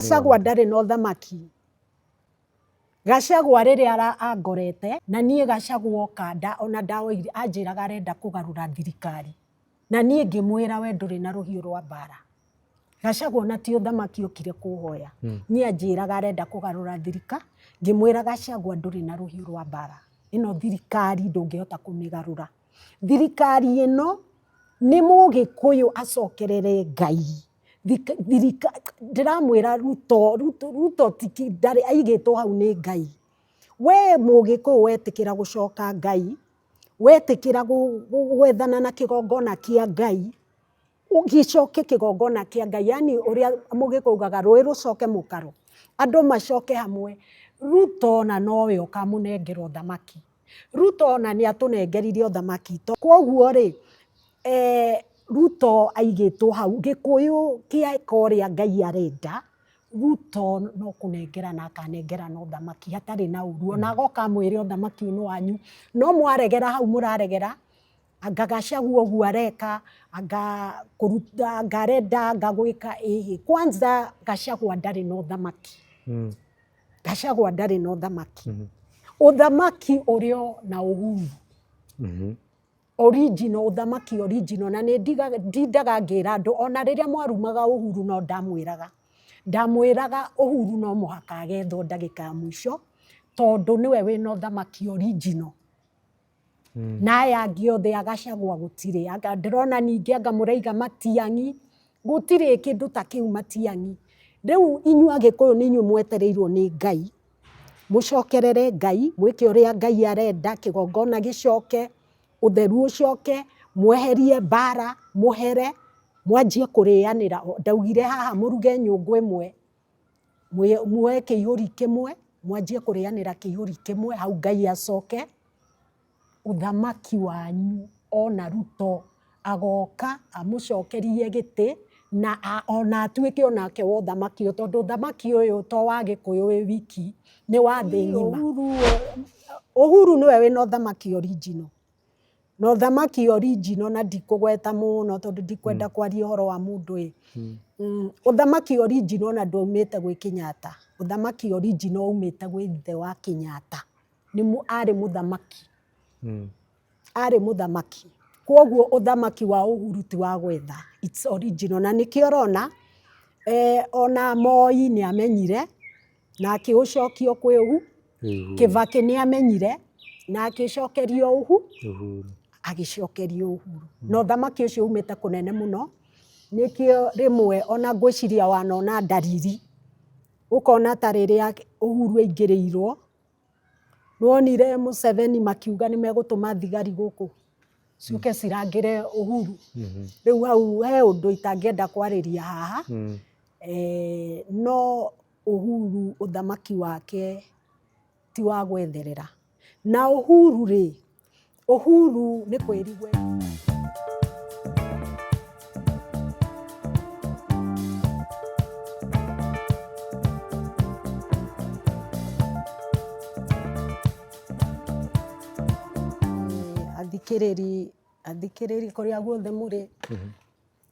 Gachagua ndarĩ na ũthamaki. Gachagua rĩrĩa angorete na niĩ Gachagua oka ona ndawoire anjĩraga arenda kũgarũra thirikari na niĩ ngĩmwĩra we ndũrĩ na rũhiũ rwa mbara. Gachagua ona ti ũthamaki okire kũhoya, niĩ anjĩraga arenda kũgarũra thirika, ngĩmwĩra Gachagua ndũrĩ na rũhiũ rwa mbara, ĩno thirikari ndũngĩhota kũmĩgarũra. Thirikari ĩno nĩ mũgĩkũyũ acokerere Ngai. Ndĩramwĩra Ruto, Ruto, Ruto ndarĩ aigĩtwo hau nĩ Ngai. We mũgĩkũyũ wetĩkĩra gũcoka Ngai, wetĩkĩra gwethana na kĩgongona kĩa Ngai, gĩcoke kĩgongona kĩa Ngai, yaani ũrĩa mũgĩkũyũ augaga rũĩ rũcoke mũkaro, andũ macoke hamwe, Ruto ona nowe ũkamũnengera ũthamaki. Ruto ona nĩ atũnengerire ũthamaki. Kwoguo rĩ, Ruto aigĩtwo hau, Gĩkũyũ kĩeka ũrĩa Ngai arenda, Ruto no kũnengerana akanengerana ũthamaki hatarĩ na ũru. Ona agoka amwĩre ũthamaki ũyũ nĩ wanyu, no mwaregera hau mũraregera, anga Gachagua ũguo areka, anga kũruta, anga arenda anga gwĩka ĩhĩ. Kwanza Gachagua ndarĩ na ũthamaki. Gachagua ndarĩ na ũthamaki. Ũthamaki ũrĩ o na Uhuru. Original, ũthamaki original. Na nĩ ndindaga ngĩra andũ ona rĩrĩa mwarumaga Uhuru no ndamwĩraga. Ndamwĩraga Uhuru no mũhaka agethwo ndagĩka ya mũico tondũ nĩwe wĩna ũthamaki original. Na aya angĩ othe a Gachagua gũtirĩ. Anga ndĩrona ningĩ anga mũraiga Matiang'i, gũtirĩ kĩndũ ta kĩu Matiang'i. Rĩu inyuĩ Agĩkũyũ nĩ inyuĩ mwetereirwo nĩ Ngai, mũcokerere Ngai, mwĩke ũrĩa Ngai arenda, kĩgongona gĩcoke, ũtheru ũcoke, mweherie mbara, mũhere, mwanjie kũrĩanĩra. Ndaugire haha mũruge nyũngũ ĩmwe. Muoye kĩihũri kĩmwe, mwanjie kũrĩanĩra kĩihũri kĩmwe, hau Ngai acoke, ũthamaki wanyu ona Ruto agoka amũcokerie gĩtĩ, na ona atuĩke onake wa ũthamaki ũyũ, tondũ ũthamaki ũyũ to wa Gĩkũyũ wĩ wiki, nĩ wa thĩ ng'ima. Uhuru nĩwe wĩna ũthamaki original. Na ũthamaki original na ndikũgweta mũno tondũ ndikwenda kwaria ũhoro wa mũndũ ĩ. Ũthamaki original ona ndwaumĩte gwĩ Kenyatta, ũthamaki original waumĩte gwĩ ithe wa Kenyatta, nĩ arĩ mũthamaki, arĩ mũthamaki. Kwoguo ũthamaki wa Uhuru ti wa gwetha, it's original na nĩkĩo ũrona ona Moi nĩ amenyire na akĩũcokia kwĩ Kibaki nĩ amenyire na agĩcokerio Uhuru. Agĩcokerio Uhuru. Na ũthamaki ũcio umĩte kũnene mũno, nĩkĩo rĩmwe ona ngwĩciria wanona ndariri, ũkona ta rĩrĩa Uhuru aingĩrĩirwo, nĩwonire Museveni makiuga nĩ megũtũma thigari gũkũ ciũke cirangĩre Uhuru. Rĩu hau he ũndũ itangĩenda kwarĩria haha, no Uhuru ũthamaki wake ti wa gwetherera. Na Uhuru rĩ, Uhuru nĩ kwĩrigwo. Athikĩrĩri, athikĩrĩri kũrĩa guothe mũrĩ,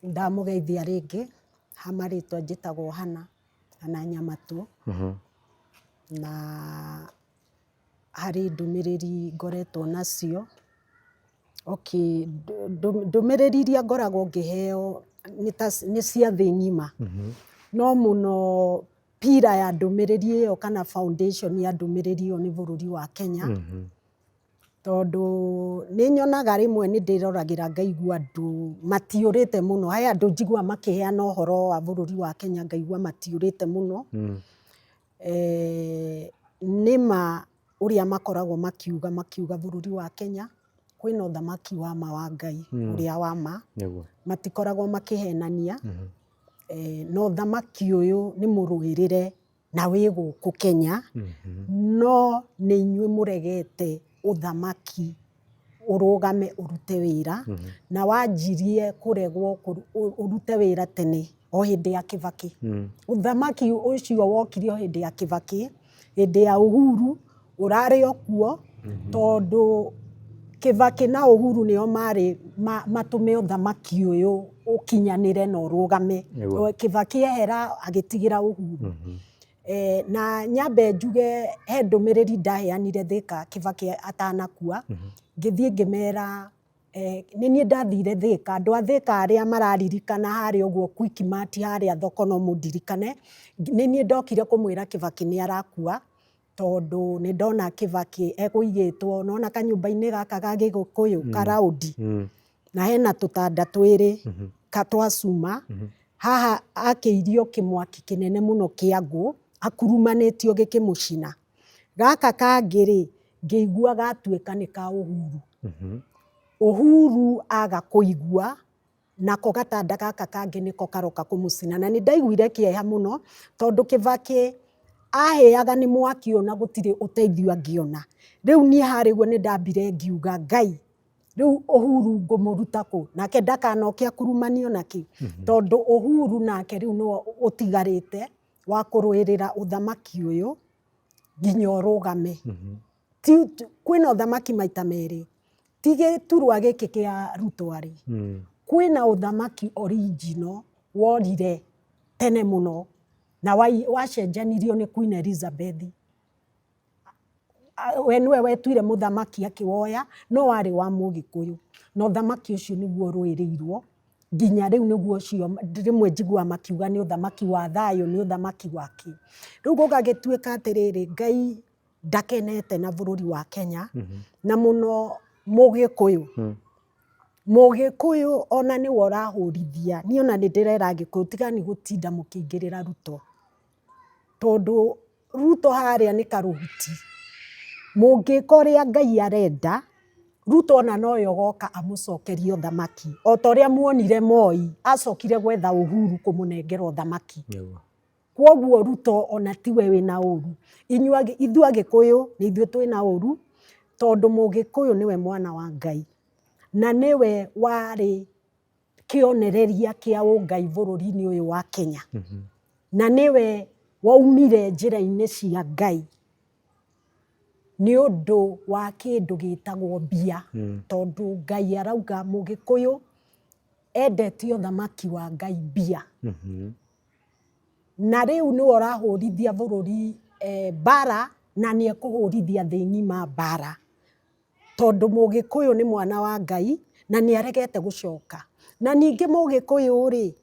ndamũgeithia rĩngĩ, ha marĩtwa njĩtagwo Hannah. Kana Nyamatũ, na harĩ ndũmĩrĩri ngoretwo nacio. Okay, ndũmĩrĩri iria ngoragwo ngĩheo nĩ ta nĩ cia thĩ ng'ima, no mũno pillar ya ndũmĩrĩri ĩyo kana foundation ya ndũmĩrĩri ĩyo nĩ bũrũri wa Kenya. Tondũ nĩ nyonaga rĩmwe nĩ ndĩroragĩra ngaigua andũ matiũrĩte mũno, he andũ njiguaga makĩheana ũhoro wa bũrũri wa Kenya ngaigua matiũrĩte mũno. Nĩ ma ũrĩa makoragwo makiuga makiuga bũrũri wa Kenya kwĩna ũthamaki wa ma wa Ngai ũrĩa wa ma, matikoragwo makĩhenania, na ũthamaki ũyũ nĩ mũrũĩrĩre na wĩ gũkũ Kenya, no nĩ inyuĩ mũregete ũthamaki ũrũgame ũrute wĩra, na wanjirie kũregwo ũrute wĩra tene o hĩndĩ ya Kibaki. Ũthamaki ũcio wokire o hĩndĩ ya Kibaki, hĩndĩ ya Uhuru ũrarĩ o kuo, tondũ Kibaki na Uhuru nĩo marĩ matũme ũthamaki ũyũ ũkinyanĩre na ũrũgame. Nĩguo. Kibaki ehera agĩtigĩra Uhuru. Na nyambe njuge he ndũmĩrĩri ndaheanire Thika Kibaki atanakua, ngĩthiĩ ngĩmera nĩ niĩ ndathire Thika, andũ a Thika arĩa mararirikana harĩa ũguo Quickmart harĩa thoko no mũndirikane, nĩ niĩ ndokire kũmwĩra Kibaki nĩ arakua, tondũ nĩ ndona Kibaki ekũigĩtwo, nona kanyũmba-inĩ gaka ga Gĩgĩkũyũ ka raundi, na hena tũtanda twĩrĩ ka twa cuma, haha akĩirio kĩmwaki kĩnene mũno kĩa ngũ, akurumanĩtio gĩkĩmũcina. Gaka kangĩ rĩ, ngĩigua gatuĩka nĩ ka Uhuru. Uhuru aga kũigua, nako gatanda gaka kangĩ nĩko karoka kũmũcina. Na nĩ ndaiguire kĩeha mũno, tondũ Kibaki ahĩaga nĩ mwaki ũyũ na gũtirĩ ũteithio angĩona. Rĩu niĩ harĩa ũguo nĩ ndambire ngiuga Ngai, rĩu Uhuru ngũmũruta kũ? Nake ndakanoke akurumanio na kĩ? Tondũ Uhuru nake rĩu nĩwe ũtigarĩte wa kũrũĩrĩra ũthamaki ũyũ nginya ũrũgame. Ti kwĩna ũthamaki maita merĩ, ti gĩturwa gĩkĩ kĩa Ruto arĩ. Kwĩna ũthamaki original worire tene mũno na wacenjanirio nĩ Queen Elizabeth. We nĩwe wetuire mũthamaki akĩwoya, no warĩ wa Mũgĩkũyũ. Na ũthamaki ũcio nĩguo ũrũĩrĩirwo nginya rĩu, nĩguo ũcio rĩmwe njiguaga makiuga nĩ ũthamaki wa thayũ, nĩ ũthamaki wa kĩ. Rĩu gũgagĩtuĩka atĩrĩrĩ, Ngai ndakenete na bũrũri wa Kenya, na mũno Mũgĩkũyũ. Mũgĩkũyũ ona nĩwe ũrahũrithia, niĩ ona nĩ ndĩrera Agĩkũyũ tigani gũtinda mũkĩingĩrĩra Ruto. Tondũ Ruto harĩa nĩ karũhuti. Mũngĩka ũrĩa Ngai arenda, Ruto ona nowe ũgoka amũcokerie ũthamaki. O ta ũrĩa muonire Moi acokire gwetha Uhuru kũmũnengera ũthamaki. Kwoguo Ruto ona tiwe wĩna ũru. Ithuĩ Agĩkũyũ nĩ ithuĩ twĩna ũru, tondũ Mũgĩkũyũ nĩwe mwana wa Ngai. Na nĩwe warĩ kĩonereria kĩa ũngai bũrũri-inĩ ũyũ wa Kenya. Na nĩwe waumire njĩra-inĩ cia Ngai nĩ ũndũ wa kĩndũ gĩtagwo mbia. Tondũ Ngai arauga Mũgĩkũyũ endete ũthamaki wa Ngai mbia. Na rĩu nĩwe ũrahũrithia bũrũri mbara, na nĩ ekũhũrithia thĩ ng'ima mbara. Tondũ Mũgĩkũyũ nĩ mwana wa Ngai na nĩ aregete gũcoka. Na ningĩ Mũgĩkũyũ rĩ,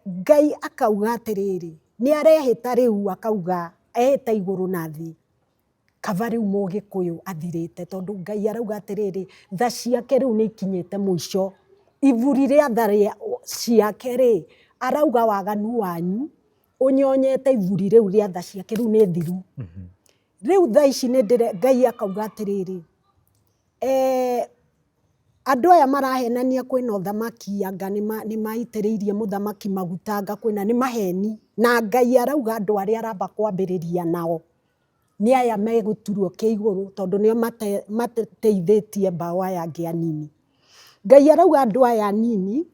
Ngai akauga atĩrĩrĩ, nĩ arehĩta rĩu akauga ehĩte igũrũ na thĩ, kaba rĩu Mũgĩkũyũ athirĩte, tondũ Ngai arauga atĩrĩrĩ, tha ciake rĩu nĩ ikinyĩte mũico. Iburi rĩa tha ciake rĩ, arauga waganu wanyu ũnyonyete iburi rĩu rĩa tha ciake rĩu nĩ thiru. Rĩu thaa ici nĩ ndĩre Ngai akauga atĩrĩrĩ, andũ aya marahenania kwĩna ũthamaki anga nĩ maitĩrĩirie mũthamaki maguta anga kwĩna, nĩ maheni. Na Ngai arauga andũ arĩa aramba kwambĩrĩria nao nĩ aya megũturwo kĩa igũrũ, tondũ nĩo mateithĩtie mbaũ aya angĩ anini. Ngai arauga andũ aya anini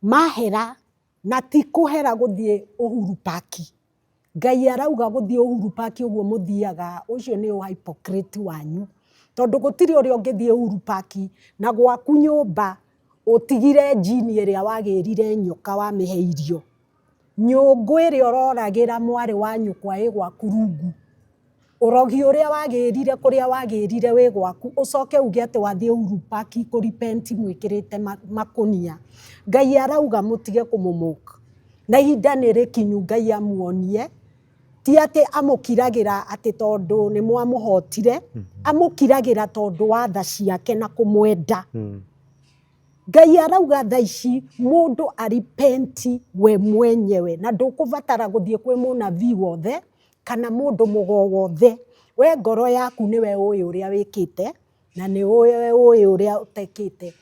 mahera, na ti kũhera gũthiĩ Uhuru Park. Ngai arauga gũthiĩ Uhuru Park ũguo mũthiaga, ũcio nĩ ũ hypocrite wanyu. Tondũ gũtirĩ ũrĩa ũngĩthiĩ Uhuru Park na gwaku nyũmba ũtigire njini ĩrĩa wagĩrire nyoka wamĩhe irio. Nyũngũ ĩrĩa ũroragĩra mwarĩ wa nyũkwa ĩ gwaku rungu. Ũrogi ũrĩa wagĩrire kũrĩa wagĩrire wĩ gwaku, ũcoke uge atĩ wathiĩ Uhuru Park kũ repent mwĩkĩrĩte makũnia. Ngai arauga mũtige kũmũ mock. Na ihinda nĩ rĩkinyu Ngai amuonie, ti atĩ amũkiragĩra atĩ tondũ nĩ mwamũhotire, amũkiragĩra tondũ wa tha ciake na kũmwenda. Ngai arauga thaa ici mũndũ a repent we mwenyewe, na ndũkũbatara gũthiĩ kwĩ mũnabii wothe kana mũndũ mũgo wothe. We ngoro yaku nĩwe ũĩ ũrĩa wĩkĩte na nĩ ũĩ ũrĩa ũtekĩte.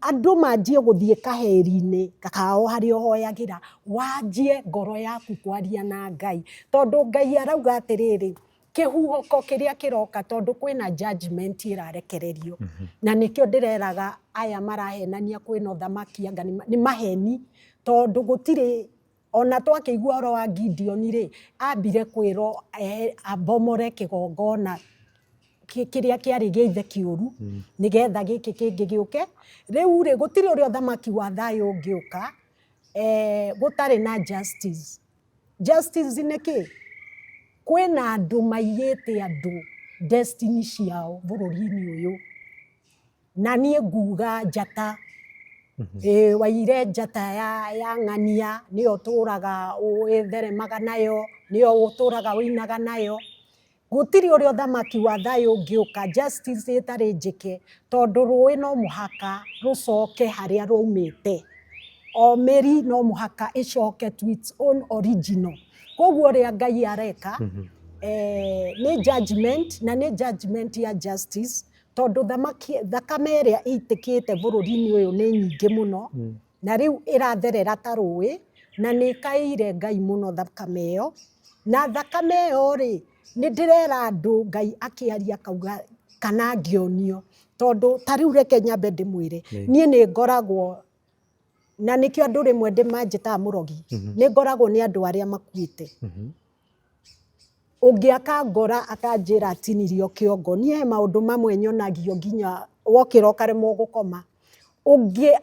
Andũ manjie gũthiĩ kaheri-inĩ kao harĩa ũhoyagĩra, wanjie ngoro yaku kwaria na Ngai. Tondũ Ngai arauga atĩrĩrĩ, kĩhuhũko kĩrĩa kĩroka, tondũ kwĩna judgment ĩrarekererio. Na nĩkĩo ndĩreraga aya marahenania kwĩna ũthamaki anga nĩ maheni, tondũ gũtirĩ ona twakĩigua ũhoro wa Gideon rĩ, ambire kwĩrwo abomore kĩgongona. Kĩrĩa kĩarĩ gĩa ithe kĩũru, nĩgetha gĩkĩ kĩngĩ gĩũke. Rĩu rĩ, gũtirĩ ũrĩa ũthamaki wa thayũ ũngĩũka gũtarĩ na justice. Justice nĩ kĩ? Kwĩna andũ maiyĩte andũ destiny ciao bũrũri-inĩ ũyũ. Na niĩ nguga njata, ĩĩ waiyire njata ya ng'ania, nĩyo ũtũraga wĩtheremaga nayo, nĩyo ũtũraga ũinaga nayo. Gũtirĩ ũrĩa ũthamaki wa thayũ ũngĩũka justice ĩtarĩ njĩke, tondũ rũĩ no mũhaka rũcoke harĩa rwaumĩte. O mĩri no mũhaka ĩcoke to its own original. Koguo ũrĩa Ngai areka, nĩ judgement, na nĩ judgement ya justice, tondũ thakame ĩrĩa ĩitĩkĩte bũrũri-inĩ ũyũ nĩ nyingĩ mũno, na rĩu ĩratherera ta rũĩ, na nĩ ĩkaĩire Ngai mũno thakame ĩyo. Na thakame ĩyo rĩ, nĩ ndĩrera andũ Ngai akĩaria akauga kana ngĩonio, tondũ ta rĩu reke nyambe ndĩmwĩre, niĩ nĩ ngoragwo, na nĩkĩo andũ rĩmwe manjĩtaga mũrogi, nĩ ngoragwo nĩ andũ arĩa makuĩte. Ũngĩ akangora akanjĩra atinirio kĩongo, niĩ he maũndũ mamwe nyonagio nginya wokĩra ũkaremwo gũkoma. Ũngĩ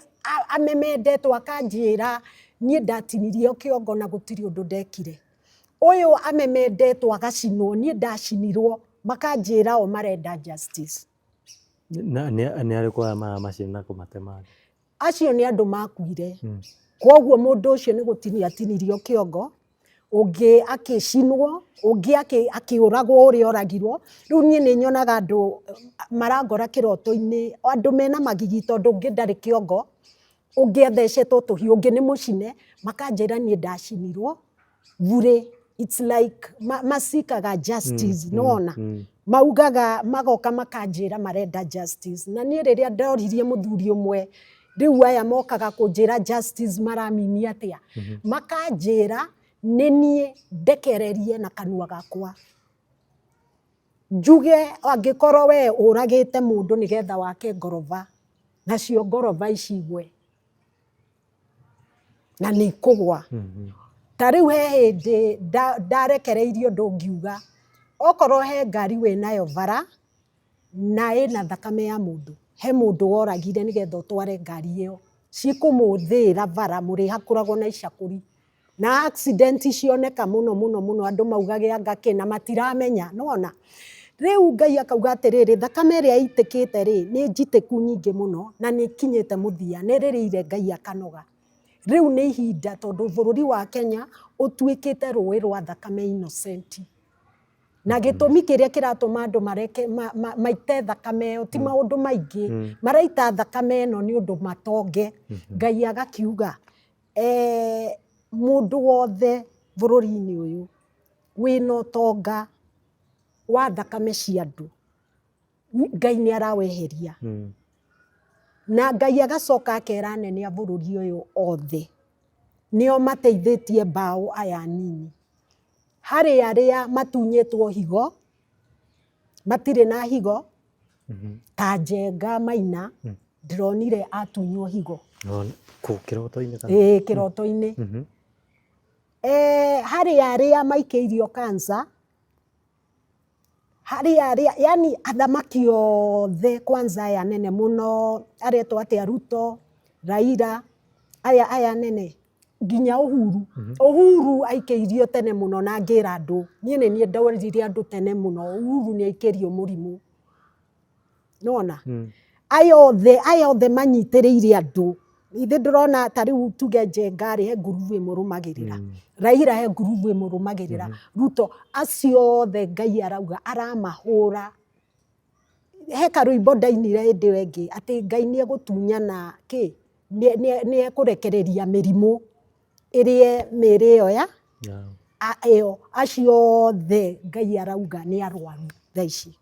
amemendetwo akanjĩra niĩ ndatinirio kĩongo na gũtirĩ ũndũ ndekire. Ũyũ amemendetwo agacinwo, niĩ ndacinirwo, makanjĩra o marenda justice. Na nĩ arĩkũ aya maramacina na kũmatema? Acio nĩ andũ makuire. Kwoguo mũndũ ũcio nĩ gũtinio atinirio kĩongo, ũngĩ akĩcinwo, ũngĩ akĩũragwo ũrĩa oragirwo. Rĩu niĩ nĩ nyonaga andũ marangora kĩroto-inĩ, andũ mena magigi tondũ ũngĩ ndarĩ kĩongo, ũngĩ athecetwo tũhiũ, ũngĩ nĩ mũcine, makanjĩra niĩ ndacinirwo burĩ. It's like macikaga justice, nĩ wona? Maugaga magoka makanjĩra marenda justice. Na niĩ rĩrĩa ndoririe mũthuri ũmwe, rĩu aya mokaga kũnjĩra justice maramini atĩa? Makanjĩra nĩ niĩ ndekererie na kanua gakwa. Njuge angĩkorwo we ũragĩte mũndũ nĩgetha wake ngoroba, nacio ngoroba ici igwe. Na nĩ ikũgwa. Ta rĩu he hĩndĩ ndarekereirio ũndũ ngiuga, okorwo he ngari wĩnayo bara, na ĩna thakame ya mũndũ, he mũndũ woragire nĩgetha ũtware ngari ĩyo, cikũmũthĩĩra bara, mũrĩhakũragwo na icakũri. Na accident cioneka mũno mũno mũno, andũ maugage anga kĩ, na matiramenya, nĩwona? Rĩu Ngai akauga atĩrĩrĩ, thakame ĩrĩa ĩitĩkĩte rĩ, nĩ njitĩku nyingĩ mũno, na nĩ ĩkinyĩte mũthia, nĩ ĩrĩrĩire Ngai akanoga. Rĩu nĩ ihinda tondũ bũrũri wa Kenya ũtuĩkĩte rũĩ rwa thakame innocent. Na gĩtũmi kĩrĩa kĩratũma andũ mareke maite thakame ĩyo ti maũndũ maingĩ, maraita thakame ĩno nĩ ũndũ matonge. Ngai agakiuga, mũndũ wothe bũrũri-inĩ ũyũ wĩna ũtonga wa thakame cia andũ, Ngai nĩ araweheria. Na Ngai agacoka akera anene a bũrũri ũyũ othe, nĩo mateithĩtie mbaũ aya anini. Harĩ arĩa matunyĩtwo higo, matirĩ na higo, ta Njenga Maina, ndĩronire atunywo higo. Kũ kĩroto-inĩ kana? Ĩĩ kĩroto-inĩ. Harĩ arĩa maikĩirio cancer, harĩ arĩa, yani athamaki othe kwanza aya anene mũno, aretwo atĩa Ruto, Raila, aya aya anene, nginya Uhuru. Uhuru aikĩirio tene mũno na ngĩra andũ, niĩ nĩ niĩ ndoririe andũ tene mũno, Uhuru nĩ aikĩrio mũrimũ. Nĩwona? Aya othe, aya othe manyitĩrĩire andũ. Ithe ndũrona ta rĩu tuge Njenga rĩ, he ngurubu ĩmũrũmagĩrĩra. Raila he ngurubu ĩmũrũmagĩrĩra. Ruto, acio othe Ngai arauga aramahũra. He karwĩmbo ndainire hĩndĩ ĩyo ĩngĩ, atĩ Ngai nĩ egũtunyana kĩ? Nĩ ekũrekereria mĩrimũ ĩrĩe mĩĩrĩ ĩyo ya ĩyo. Acio othe Ngai arauga nĩ arwaru thaa ici.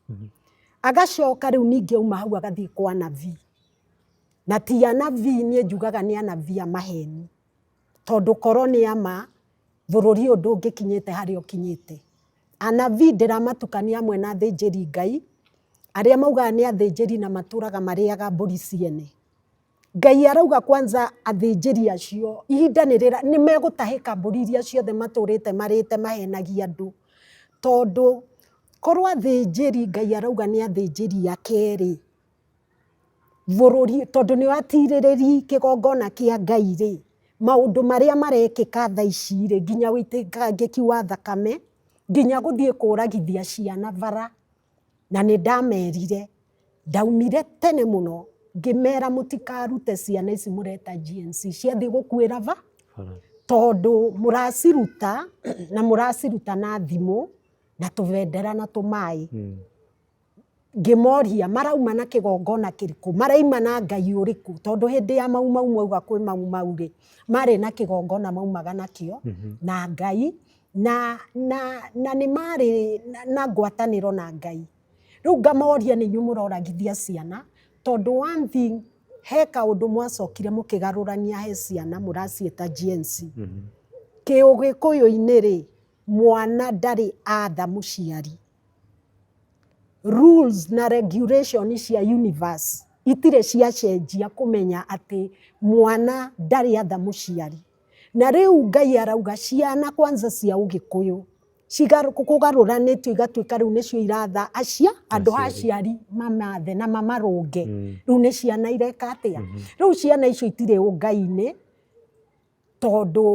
Agacoka rĩu ningĩ auma hau agathiĩ kwa anabii. Na ti anabii niĩ njugaga nĩ anabii a maheni. Tondũ korwo nĩ ama, bũrũri ũyũ ndũngĩkinyĩte harĩa ũkinyĩte. Anabii ndĩramatukania hamwe na athĩnjĩri Ngai, arĩa maugaga nĩ athĩnjĩri na matũraga marĩaga mbũri ciene. Ngai arauga kwanza athĩnjĩri acio, ihinda nĩ rĩra, nĩ megũtahĩka mbũri iria ciothe matũrĩte marĩte mahenagia andũ. Tondũ Korwo athĩnjĩri Ngai arauga nĩ athĩnjĩri ake rĩ, bũrũri tondũ nĩo atirĩrĩri kĩgongona kĩa Ngai rĩ, maũndũ marĩa marekĩka thaa ici rĩ, nginya wĩitangĩki wa thakame, nginya gũthiĩ kũragithia ciana bara, na nĩ ndamerire, ndaumire tene mũno ngĩmera mũtikarute ciana ici mũreta GNC ciathiĩ gũkuĩra ba, tondũ mũraciruta na mũraciruta na thimũ na tũbendera na tũmaĩ. Ngĩmoria marauma na kĩgongona kĩrĩkũ, maraima na Ngai ũrĩkũ, tondũ hĩndĩ ya Mau Mau mwauga kwĩ Mau Mau rĩ, marĩ na kĩgongona maumaga nakĩo na Ngai, na nĩ marĩ na ngwatanĩro na Ngai. Rĩu ngamoria nĩ inyuĩ mũroragithia ciana, tondũ one thing he kaũndũ mwacokire mũkĩgarũrania he ciana mũraciĩta GNC. Kĩũgĩkũyũ-inĩ rĩ, mwana ndarĩ atha mũciari. Rules na regulation cia universe itirĩ ciacenjia kũmenya atĩ mwana ndarĩ atha mũciari. Na rĩu Ngai arauga ciana kwanza cia ũgĩkũyũ kũgarũranĩtio igatuĩka rĩu nĩcio iratha acia andũ ha aciari mamathe na mamarũnge. Rĩu nĩ ciana ireka atĩa? Rĩu ciana icio itirĩ ũngai-inĩ tondũ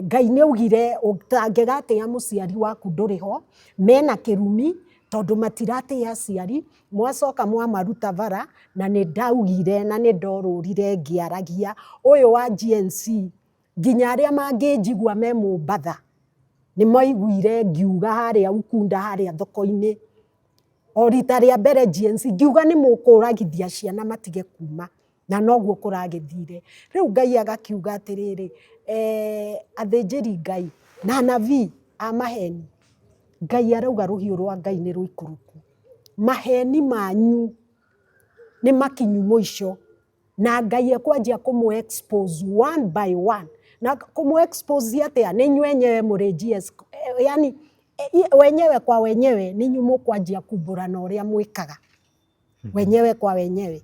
Ngai nĩ augire ũtangĩgatĩa mũciari waku ndũrĩ ho, mena kĩrumi tondũ matiratĩa aciari, mwacoka mwamaruta bara, na nĩ ndaugire na nĩ ndorũrire ngĩaragia, ũyũ wa GNC nginya arĩa mangĩnjigua me Mombatha, nĩ maiguire ngiuga harĩa Ukunda harĩa thoko-inĩ, o rita rĩa mbere GNC ngiuga nĩ mũkũragithia ciana matige kuma. Na noguo kũragĩthire. Rĩu Ngai agakiuga atĩrĩrĩ, athĩnjĩri Ngai na anabii a maheni, Ngai arauga rũhiũ rwa Ngai nĩ rũikũrũku. Maheni manyu nĩ makinyu mũico na Ngai ekwanjia kũmũ expose one by one. Na kũmũ expose atĩa? Nĩ inyuĩ enyewe mũrĩ GS, yani wenyewe kwa wenyewe nĩ inyuĩ mũkwanjia kumbũrana ũrĩa mwĩkaga. Wenyewe kwa wenyewe.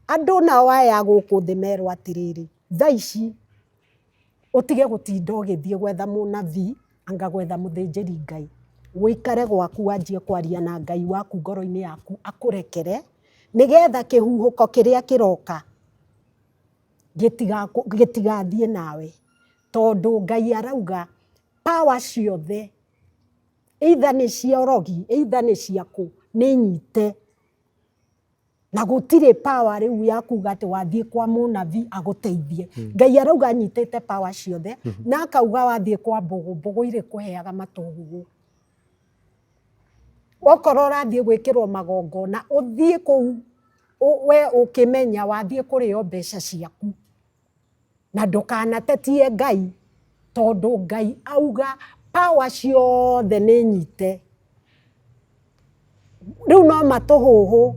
Andũ nao aya gũkũ thĩ merwo atĩrĩrĩ, thaa ici ũtige gũtinda ũgĩthiĩ gwetha mũnabii anga gwetha mũthĩnjĩri Ngai, ũikare gwaku wanjie kwaria na Ngai waku ngoro-inĩ yaku akũrekere, nĩgetha kĩhuhũko kĩrĩa kĩroka gĩtigathiĩ nawe, tondũ Ngai arauga power ciothe either nĩ cia ũrogi, either nĩ cia kũ, nĩ nyite. Na gũtirĩ power rĩu ya kuga atĩ wathiĩ kwa mũnabii agũteithie. Ngai arauga anyitĩte power ciothe, na akauga wathiĩ kwa mbũgũ, mbũgũ irĩkũheaga matũgũgũ. Okorwo ũrathiĩ gwĩkĩrwo magongona, ũthiĩ kũu we ũkĩmenya wathiĩ kũrĩo mbeca ciaku. Na ndũkanatetie Ngai, tondũ Ngai auga power ciothe nĩ nyite. Rĩu no matũhũhũ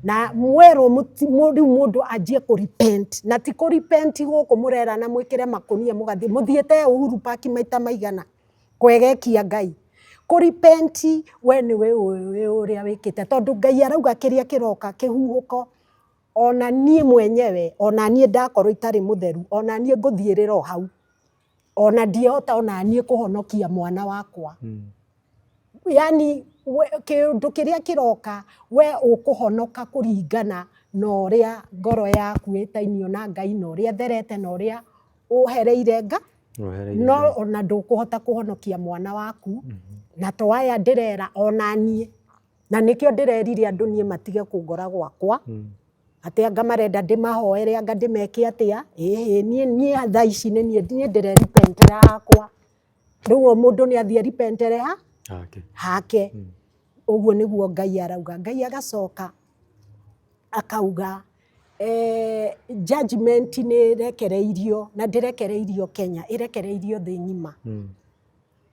na mwerwo rĩu mũndũ anjie kũ repent, na ti kũ repent gũkũ mũrerana mwĩkĩre makũnia mũgathiĩ, mũthiĩte Uhuru Park maita maigana kwegekia Ngai. Kũ repent we nĩwe ũĩ ũrĩa wĩkĩte, tondũ Ngai arauga kĩrĩa kĩroka kĩhuhũko, ona niĩ mwenyewe, ona niĩ ndakorwo itarĩ mũtheru, ona niĩ ngũthiĩrĩra o hau. Ona ndiĩhota ona niĩ kũhonokia mwana wakwa. Yani kĩũndũ kĩrĩa kĩroka we ũkũhonoka kũringana na ũrĩa ngoro yaku ĩtainio na Ngai, na ũrĩa ĩtherete, na ũrĩa ũhereire nga, no ona ndũkũhota kũhonokia mwana waku. Na to aya ndĩrera ona niĩ, na nĩkĩo ndĩrerire andũ niĩ matige kũngora gwakwa, atĩ anga marenda ndĩmahoere anga ndĩmeke atĩa, ĩhĩ niĩ niĩ thaa ici nĩ niĩ niĩ ndĩreripentera hakwa. Rĩu o mũndũ nĩ athiĩ eripentere ha hake. Ũguo nĩguo Ngai arauga. Ngai agacoka akauga judgment nĩ ĩrekereirio, na ndĩrekereirio Kenya, ĩrekereirio thĩ ng'ima.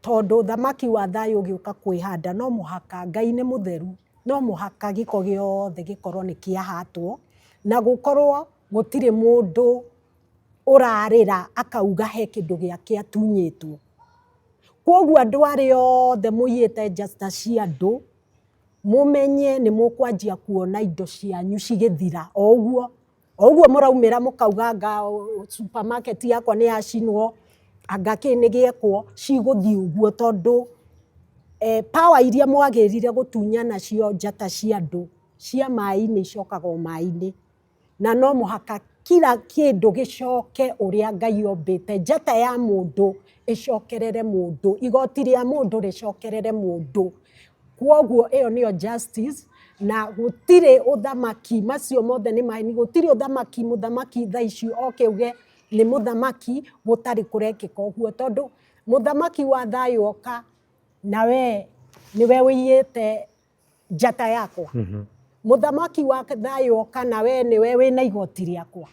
Tondũ thamaki wa thayũ ũgĩũka kwĩhanda no mũhaka, Ngai nĩ mũtheru, no mũhaka gĩko gĩothe gĩkorwo nĩ kĩahatwo, na gũkorwo gũtirĩ mũndũ ũrarĩra akauga he kĩndũ gĩake atunyĩtwo. Koguo andũ arĩa othe mũiyĩte njata cia andũ, mũmenye nĩ mũkwanjia kuona indo cianyu cigĩthira o ũguo. O ũguo mũraumĩra mũkauga anga supermarket yakwa nĩ yacinwo, anga kĩ nĩ gĩekwo, cigũthiĩ ũguo tondũ Power iria mwagĩrire gũtunya nacio njata cia andũ cia maĩ-inĩ icokaga o maĩ-inĩ, na no mũhaka kila kĩndũ gĩcoke ũrĩa Ngai ombĩte, njata ya mũndũ ĩcokerere mũndũ, igoti rĩa mũndũ rĩcokerere mũndũ. Kwoguo ĩyo nĩyo justice, na gũtirĩ ũthamaki, macio mothe nĩ maheni, gũtirĩ ũthamaki mũthamaki thaa ici oke auge nĩ mũthamaki gũtarĩ kũrekĩka ũguo, tondũ mũthamaki wa thayũ oka na we nĩwe ũiyĩte njata yakwa. Mũthamaki wa thayũ oka na we nĩwe wĩna igoti rĩakwa.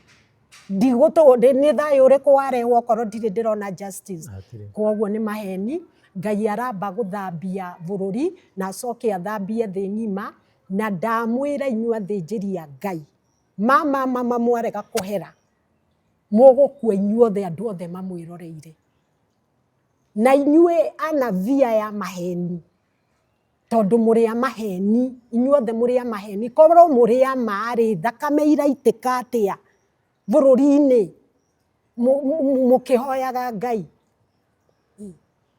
Ndigũtũ, nĩ thayũ ũrĩkũ warehwo okorwo ndirĩ ndĩrona justice. Hatirĩ. Kwoguo nĩ maheni, Ngai aramba gũthambia bũrũri na acoke athambie thĩ ng'ima, na ndamwĩra inyuĩ athĩnjĩri a Ngai, ma ma ma ma mwarega kũhera, mũgũkua inyuothe andũ othe mamwĩroreire. Na inyuĩ anabii aya maheni, tondũ mũrĩ a maheni, inyuothe mũrĩ a maheni, korwo mũrĩ a ma rĩ, thakame iraitĩka atĩa bũrũri-inĩ mũkĩhoyaga Ngai?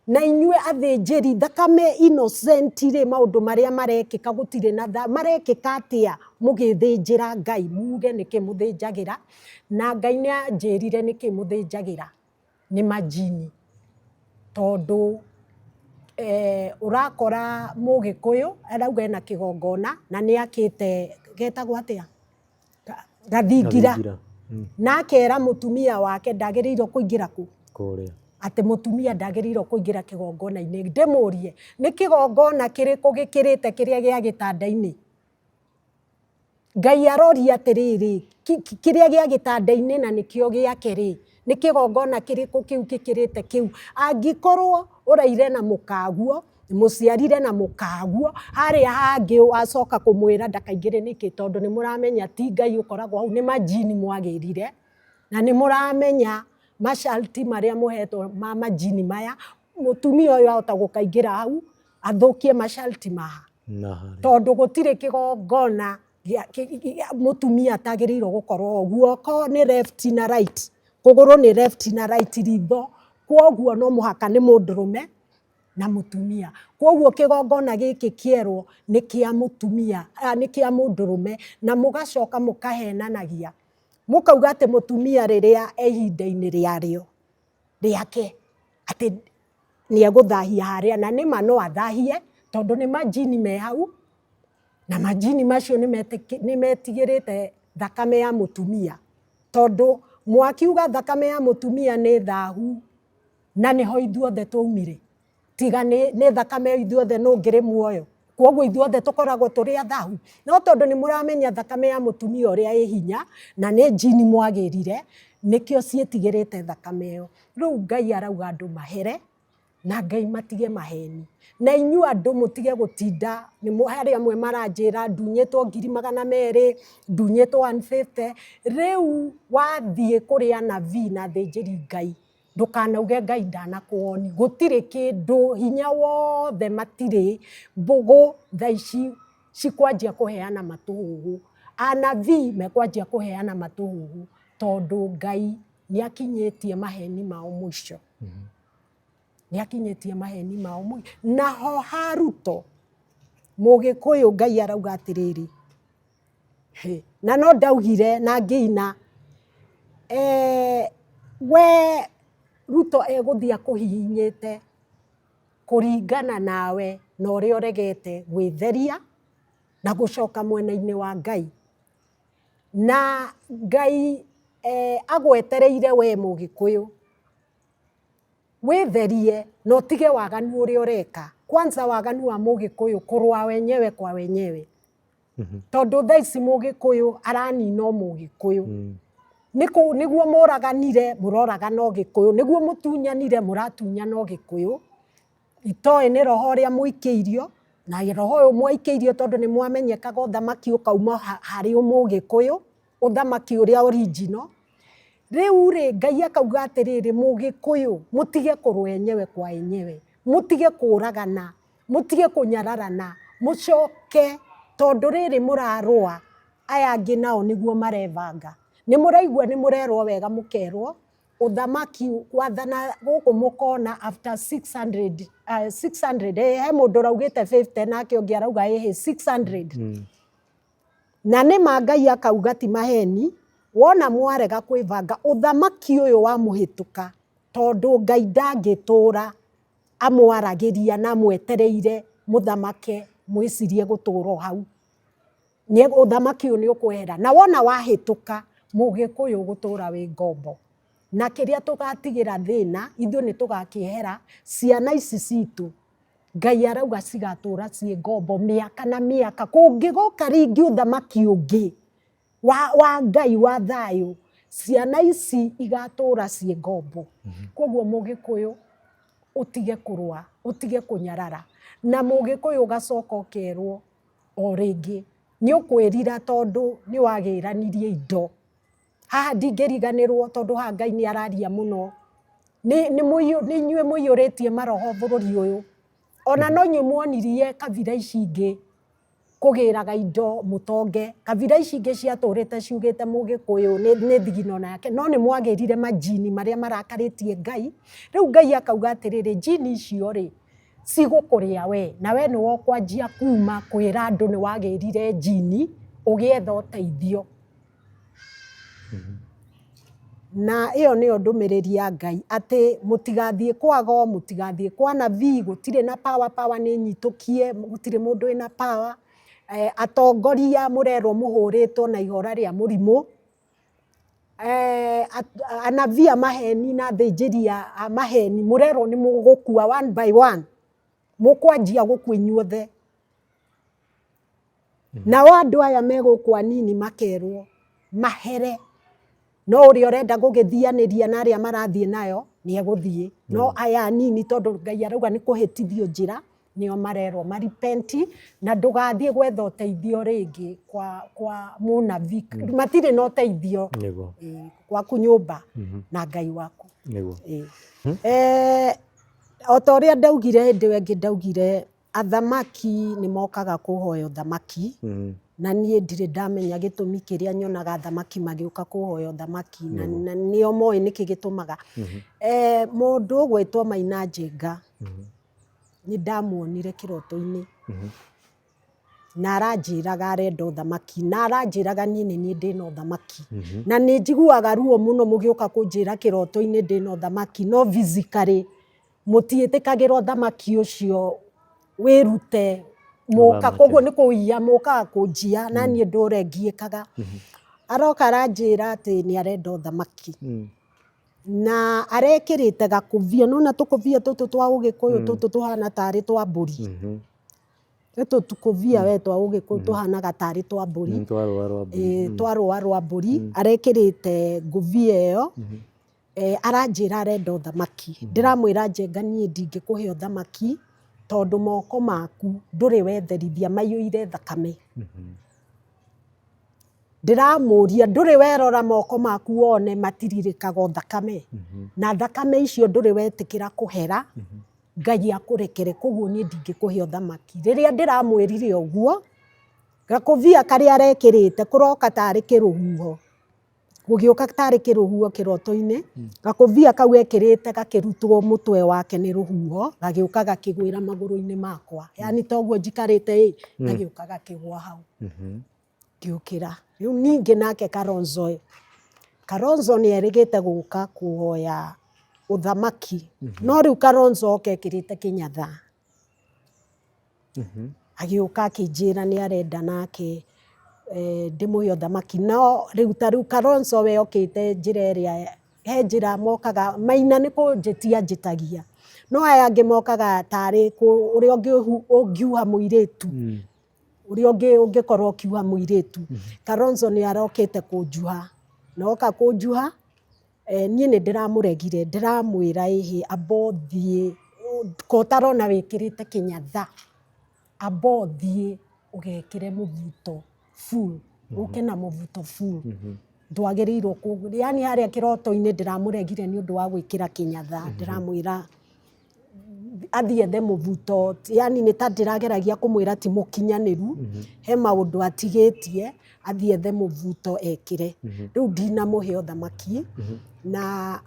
Na inyuĩ athĩnjĩri, thakame innocent rĩ, maũndũ marĩa marekĩka gũtirĩ na tha, marekĩka atĩa mũgĩthĩnjĩra Ngai? Muge nĩkĩ mũthĩnjagĩra, na Ngai nĩ anjĩrire nĩkĩ mũthĩnjagĩra, nĩ majini. Tondũ ũrakora Mũgĩkũyũ arauga ena kĩgongona na nĩ akĩte getagwo atĩa? Gathingira. Na akera mũtumia wake ndagĩrĩirwo kũingĩra kũ? Kũrĩa. Atĩ mũtumia ndagĩrĩirwo kũingĩra kĩgongona-inĩ. Ndĩmũrie, nĩ kĩgongona kĩrĩkũ gĩkĩrĩte kĩrĩa gĩa gĩtanda-inĩ? Ngai aroria atĩrĩrĩ, kĩrĩa gĩa gĩtanda-inĩ na nĩkĩo gĩake rĩ, nĩ kĩgongona kĩrĩkũ kĩu gĩkĩrĩte kĩu? Angĩkorwo ũraire na mũkaguo, mũciarire na mũkaguo, harĩa hangĩ wacoka kũmwĩra ndakaingĩre nĩkĩ? Tondũ nĩ mũramenya ti Ngai ũkoragwo hau, nĩ majini mwagĩrire, na nĩ mũramenya masharti marĩa mũhetwo ma majini maya, mũtumia ũyũ ahota gũkaingĩra hau, athũkie masharti maha. Na harĩa. Tondũ gũtirĩ kĩgongona mũtumia atagĩrĩirwo gũkorwo guoko nĩ left na right, kũgũrũ nĩ left na right, ritho, kwoguo no mũhaka nĩ mũndũrũme na mũtumia. Kwoguo kĩgongona gĩkĩ kĩerwo nĩ kĩa mũtumia, nĩ kĩa mũndũrũme, na mũgacoka mũkahenanagia, mũkauga atĩ mũtumia rĩrĩa e ihinda-inĩ rĩarĩo, rĩake, atĩ nĩ egũthahia harĩa, na nĩma no athahie, tondũ nĩ majini me hau, na majini macio nĩ metigĩrĩte thakame ya mũtumia, tondũ mwakiuga thakame ya mũtumia nĩ thahu, na nĩho ithuothe twaumire, tiga nĩ thakame ĩyo ithuothe nũ ũngĩrĩ muoyo, kwoguo ithuothe tũkoragwo tũrĩ athahu, no tondũ nĩ mũramenya thakame ya mũtumia ũrĩa ĩ hinya, na nĩ jini mwagĩrire, nĩkĩo ciĩtigĩrĩte thakame ĩyo. Rĩu Ngai arauga andũ mahere, na Ngai matige maheni. Na inyuĩ andũ mũtige gũtinda, harĩ amwe maranjĩra ndunyĩtwo ngiri magana merĩ, ndunyĩtwo 150, rĩu wathiĩ kũrĩ anabii na athĩnjĩri Ngai, ndũkanauge Ngai ndanakuoni, gũtirĩ kĩndũ, hinya wothe matirĩ, mbũgũ thaa ici cikwanjia kũheana matũhũhũ, anabii mekwanjia kũheana matũhũhũ, tondũ Ngai nĩ akinyĩtie maheni mao mũico. Nĩ akinyĩtie maheni mao mũico. Naho ha Ruto, Mũgĩkũyũ Ngai arauga atĩrĩrĩ, na no ndaugire na ngĩina, we Ruto egũthiĩ akũhihinyĩte kũringana nawe na ũrĩa ũregete gwĩtheria na gũcoka mwena-inĩ wa Ngai. Na Ngai agwetereire we Mũgĩkũyũ wĩtherie na ũtige waganu ũrĩa ũreka. Kwanza waganu wa Mũgĩkũyũ kũrũa wenyewe kwa wenyewe. Tondũ thaa ici Mũgĩkũyũ aranina o Mũgĩkũyũ. Nĩguo mũraganire mũroragana o Gĩkũyũ, nĩguo mũtunyanire mũratunyana o Gĩkũyũ. Itoĩ nĩ roho ũrĩa mũikĩirio, na roho ũyũ mwaikĩirio tondũ nĩ mwamenyekaga ũthamaki ũkauma harĩ Mũgĩkũyũ, ũthamaki ũrĩa original. Rĩu rĩ, Ngai akauga atĩrĩrĩ, Mũgĩkũyũ mũtige kũrũa enyewe kwa enyewe, mũtige kũragana, mũtige kũnyararana, mũcoke tondũ rĩrĩ mũrarũa, aya angĩ nao nĩguo marebanga. Nĩ mũraigua nĩ mũrerwo wega mũkerwo, Ũthamaki wathana gũkũ mũkona after 600, 600 eh, he mũndũ ũraugĩte 50 nake ũngĩ arauga ĩhĩ 600. Na nĩ ma Ngai akauga ti maheni, wona mwarega kwĩbanga ũthamaki ũyũ wa mũhĩtũka, tondũ Ngai ndangĩtũra amwaragĩria na amwetereire mũthamake mwĩcirie gũtũra o hau. Nĩ ũthamaki ũyũ nĩ ũkwehera na wona wahĩtũka mũgĩkũyũ ũgũtũra wĩ ngombo. Na kĩrĩa tũgatigĩra thĩna ithuĩ nĩ tũgakĩehera ciana ici citũ Ngai arauga cigatũra ciĩ ngombo mĩaka na mĩaka. Kũngĩgoka rĩngĩ ũthamaki ũngĩ wa Ngai wa thayũ, ciana ici igatũra ciĩ ngombo. Koguo mũgĩkũyũ ũtige kũrũa, ũtige kũnyarara. Na mũgĩkũyũ ũgacoka ũkerwo o rĩngĩ nĩ ũkwĩrira tondũ nĩ wagĩranirie indo. Haha ndingĩriganĩrwo tondũ haha Ngai nĩ araria mũno. Nĩ inyuĩ mũiyũrĩtie maroho bũrũri ũyũ. Ona no inyuĩ muonirie kabira ici ingĩ kũgĩraga indo mũtonge. Kabira ici ingĩ ciatũrĩte ciugĩte mũgĩkũyũ nĩ thigino nake, no nĩ mwagĩrire majini marĩa marakarĩtie Ngai. Rĩu Ngai akauga atĩrĩrĩ, njini icio rĩ, cigũkũrĩa we, na we nĩwe ũkwanjia kuma kwĩra andũ nĩ wagĩrire njini ũgĩetha ũteithio. Na ĩyo nĩyo ndũmĩrĩri ya Ngai atĩ mũtigathiĩ kwa ago, mũtigathiĩ kwa anabii, gũtirĩ na power, power nĩ nyitũkie, gũtirĩ mũndũ wĩna power. Atongoria mũrerwo mũhũrĩtwo na ihora rĩa mũrimũ. Anabii a maheni na athĩnjĩri a maheni mũrerwo nĩ mũgũkua one by one, mũkwanjia gũkua inyuothe. Nao andũ aya me gũkũ anini makerwo mahere, no ũrĩa ũrenda gũgĩthianĩria na arĩa marathiĩ nayo nĩ egũthiĩ, no aya anini tondũ Ngai arauga nĩ kũhĩtithio njĩra, nĩo marerwo ma repent na ndũgathiĩ gwetha ũteithio rĩngĩ kwa mũnabii, matirĩ na ũteithio gwaku nyũmba na Ngai waku. O ta ũrĩa ndaugire hĩndĩ ĩyo ĩngĩ ndaugire Athamaki nĩ mokaga kũhoya ũthamaki, na niĩ ndirĩ ndamenya gĩtũmi kĩrĩa nyonaga athamaki magĩũka kũhoya ũthamaki, na nĩo moĩ nĩkĩ gĩtũmaga. Mũndũ ũgwĩtwo Maina Njenga, nĩ ndamuonire kĩroto-inĩ, na aranjĩraga arenda ũthamaki, na aranjĩraga niĩ nĩ niĩ ndĩna ũthamaki. Na nĩ njiguaga ruo mũno mũgĩũka kũnjĩra kĩroto-inĩ ndĩna ũthamaki, no physically Mũtiĩtĩkagĩra ũthamaki ũcio wĩrute mũka koguo nĩ kũiya mũkaga kũnjiya na niĩ ndũre ngiĩkaga. Aroka aranjĩra atĩ nĩ arenda ũthamaki na arekĩrĩte gakũbia, nĩ wona tũkũbia tũtũ twa ũgĩkũyũ tũtũ tũhana tarĩ twa mbũri. Tũtũ tũkũbia we twa ũgĩkũyũ tũhanaga tarĩ twa mbũri. Twa rũa rwa mbũri. Twa rũa rwa mbũri, arekĩrĩte ngũbia ĩyo. Aranjĩra arenda ũthamaki, ndĩramwĩra Njenga niĩ ndingĩkũhe ũthamaki tondũ moko maku ndũrĩ wetherithia maiyũire thakame. Ndĩramũria ndũrĩ werora moko maku wone matirirĩkaga o thakame, na thakame icio ndũrĩ wetĩkĩra kũhera Ngai akũrekere, koguo niĩ ndingĩkũhe ũthamaki. Rĩrĩa ndĩramwĩrire ũguo, gakũbia karĩa arekĩrĩte kũroka tarĩ kĩrũhuho. Gũgĩũka tarĩ kĩrũhuho kĩroto-inĩ, gakũbia kau ekĩrĩte gakĩrutwo mũtwe wake nĩ rũhuho, gagĩũka gakĩgwĩra magũrũ-inĩ makwa. Yaani ta ũguo njikarĩte ĩ, gagĩũka gakĩgwa hau. Ngĩũkĩra. Rĩu ningĩ nake Kalonzo ĩ, Kalonzo nĩ erĩgĩte gũka kũhoya ũthamaki, no rĩu Kalonzo oka ekĩrĩte kĩnyatha. Agĩũka akĩnjĩra nĩ arenda nake ndĩmũhe ũthamaki. No rĩu ta rĩu Kalonzo we okĩte njĩra ĩrĩa, he njĩra mokaga, Maina nĩ kũnjĩtia anjĩtagia, no aya angĩ mokaga tarĩ ũrĩa ũngiuha mũirĩtu, ũrĩa ũngĩkorwo ũkiuha mũirĩtu. Kalonzo nĩ arokĩte kũnjuha, na oka kũnjuha, Niĩ nĩ ndĩramũregire, ndĩramwĩra ĩhĩ amba ũthiĩ, ko ũtarona wĩkĩrĩte kĩnyatha, amba ũthiĩ ũgekĩre mũbuto full, ũke na mũbuto full. Ndwagĩrĩirwo kũ, yaani harĩa kĩroto-inĩ ndĩramũregire nĩ ũndũ wa gwĩkĩra kĩnyatha, ndĩramwĩra athiĩ ethe mũbuto, yaani nĩ ta ndĩrageragia kũmwĩra ti mũkinyanĩru, he maũndũ atigĩtie, athiĩ ethe mũbuto ekĩre. Rĩu ndinamũhe ũthamaki, na